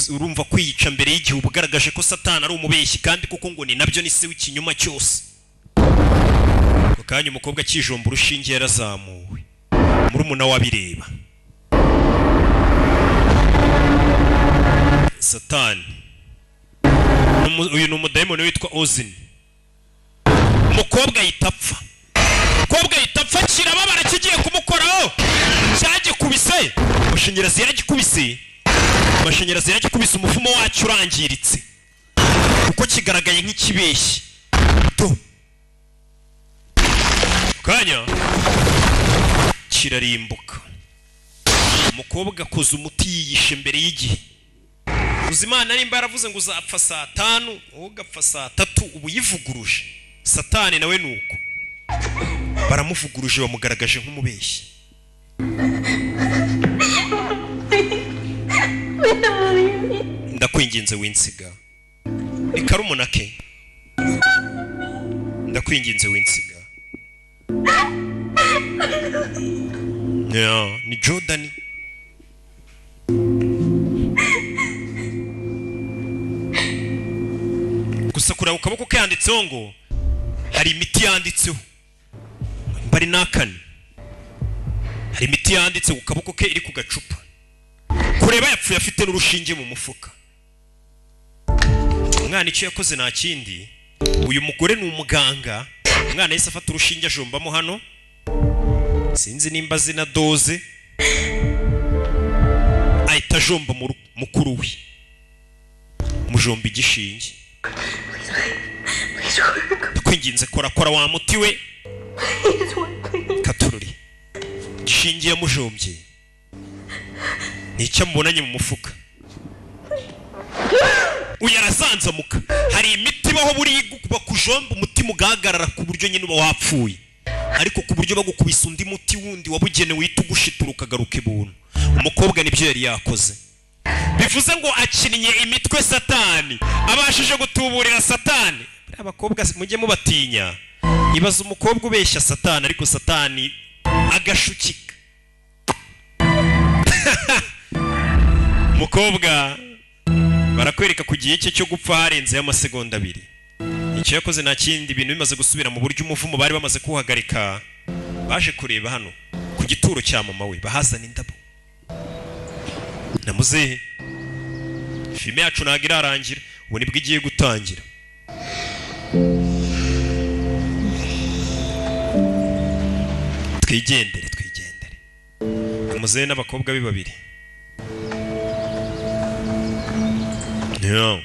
Urumva kwiyica mbere y'igihe ubugaragaje ko Satani ari umubeshyi, kandi kuko ngo ni nabyo ni se w'ikinyoma cyose. Ako kanya umukobwa akijomba urushinge yarazamuwe, murumuna wabireba. Satani uyu ni umudayimoni witwa Ozini. Umukobwa yitapfa. Umukobwa yitapfa, kirababara kigiye kumukoraho. Cyagikubise. Amashanyarazi yaragikubise. Amashanyarazi yaragikubise, umufumo wacyo urangiritse. Kuko kigaragaye nk'ikibeshyi. Do. Kanya kirarimbuka. Umukobwa akoze umuti yiyishe mbere y'igihe. Uzimana nimba yaravuze ngo uzapfa saa 5, ugapfa saa 3, ubu yivuguruje. Satani nawe nuko baramuvuguruje, bamugaragaje nk'umubeshyi. Ndakwinginze winsiga. Ni karumuna ke. Ndakwinginze winsiga. Yeah, ni Jordan. Gusa kureba ukaboko ke yanditseho ngo hari imiti yanditseho. Bari nakane. Hari imiti yanditse ku kaboko ke iri ku gacupa. Kureba yapfuye afite n'urushinge mu mufuka. Umwana icyo yakoze nta kindi. Uyu mugore ni umuganga. Umwana yahise afata urushinge ajombamo hano. Sinzi nimba zina doze. Ahita ajomba mukuru we. Mujomba igishinge. Ndakwinginze kora kora wa muti we. Katururi. Gishinge yamujombye. Nicyo mubonanye mu mufuka. Uyu arazanzamuka. Hari imiti baho buri bakujomba umutima ugahagarara ku buryo nyine uba wapfuye. Ariko ku buryo bagukubisa undi muti wundi wabugenewe uhita ugushitura ukagaruka ibuntu. Umukobwa nibyo yari yakoze. Bivuze ngo akinnye imitwe Satani, abashije gutuburira Satani. Buriya abakobwa mujye mubatinya. Ibaza umukobwa ubeshya Satani, ariko Satani agashukika. Umukobwa barakwereka ku gihe cye cyo gupfa harenzeho amasegonda 2. Icyo yakoze nta kindi, ibintu bimaze gusubira mu buryo, umuvumo bari bamaze kuwuhagarika, baje kureba hano ku gituro cya mama we, bahazana indabo na muzehe. Filime yacu ntabwo irarangira, ubu nibwo igiye gutangira. Twigendere, twigendere. Muzehe n'abakobwa be babiri. Yeah.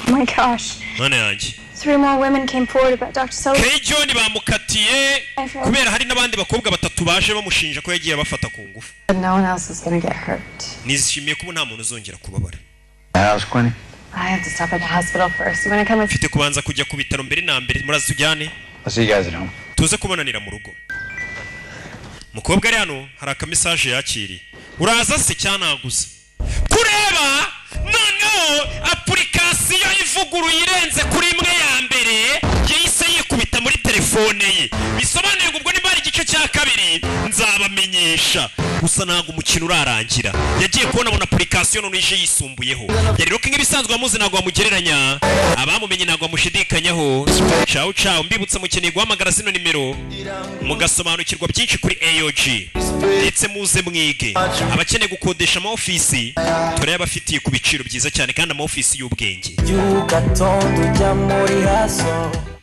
Oh my gosh. Mana yanjye. 3 more women came forward about Dr. Sullivan. Kay John bamukatiye kubera hari n'abandi bakobwa batatu baje bamushinja ko yagiye abafata ku ngufu. But no one else is gonna get hurt. Nishimiye kuba nta muntu uzongera kubabara. How's Quinny? I have to stop at the hospital first. You wanna come with? Mfite kubanza kujya ku bitaro mbere na mbere, murazi tujyane. I'll see you guys at home. Tuze kubonanira mu rugo. Mukobwa ari hano hari akamesaje yakiriye. Uraza se cyanaguza? Kureba noneho application ivuguruye irenze kuri imwe ya mbere yahise yikubita muri telefone ye. Bisobanuye ngo ubwo niba ari igice cya kabiri nzabamenyesha. Gusa ntabwo umukino urarangira. Yagiye kubona abona application none ije yisumbuyeho. Yari Rocky nk'ibisanzwe, amuzi ntabwo bamugereranya, abamumenye ntabwo bamushidikanyaho. Ciao ciao, mbibutsa mukeneye guhamagara zino nimero mugasobanukirwa byinshi kuri AOG, ndetse muze mwige. Abakeneye gukodesha ama ofisi turayabafitiye ku biciro byiza cyane, kandi ama ofisi y'ubwenge. Ugatondo ujya muri haso.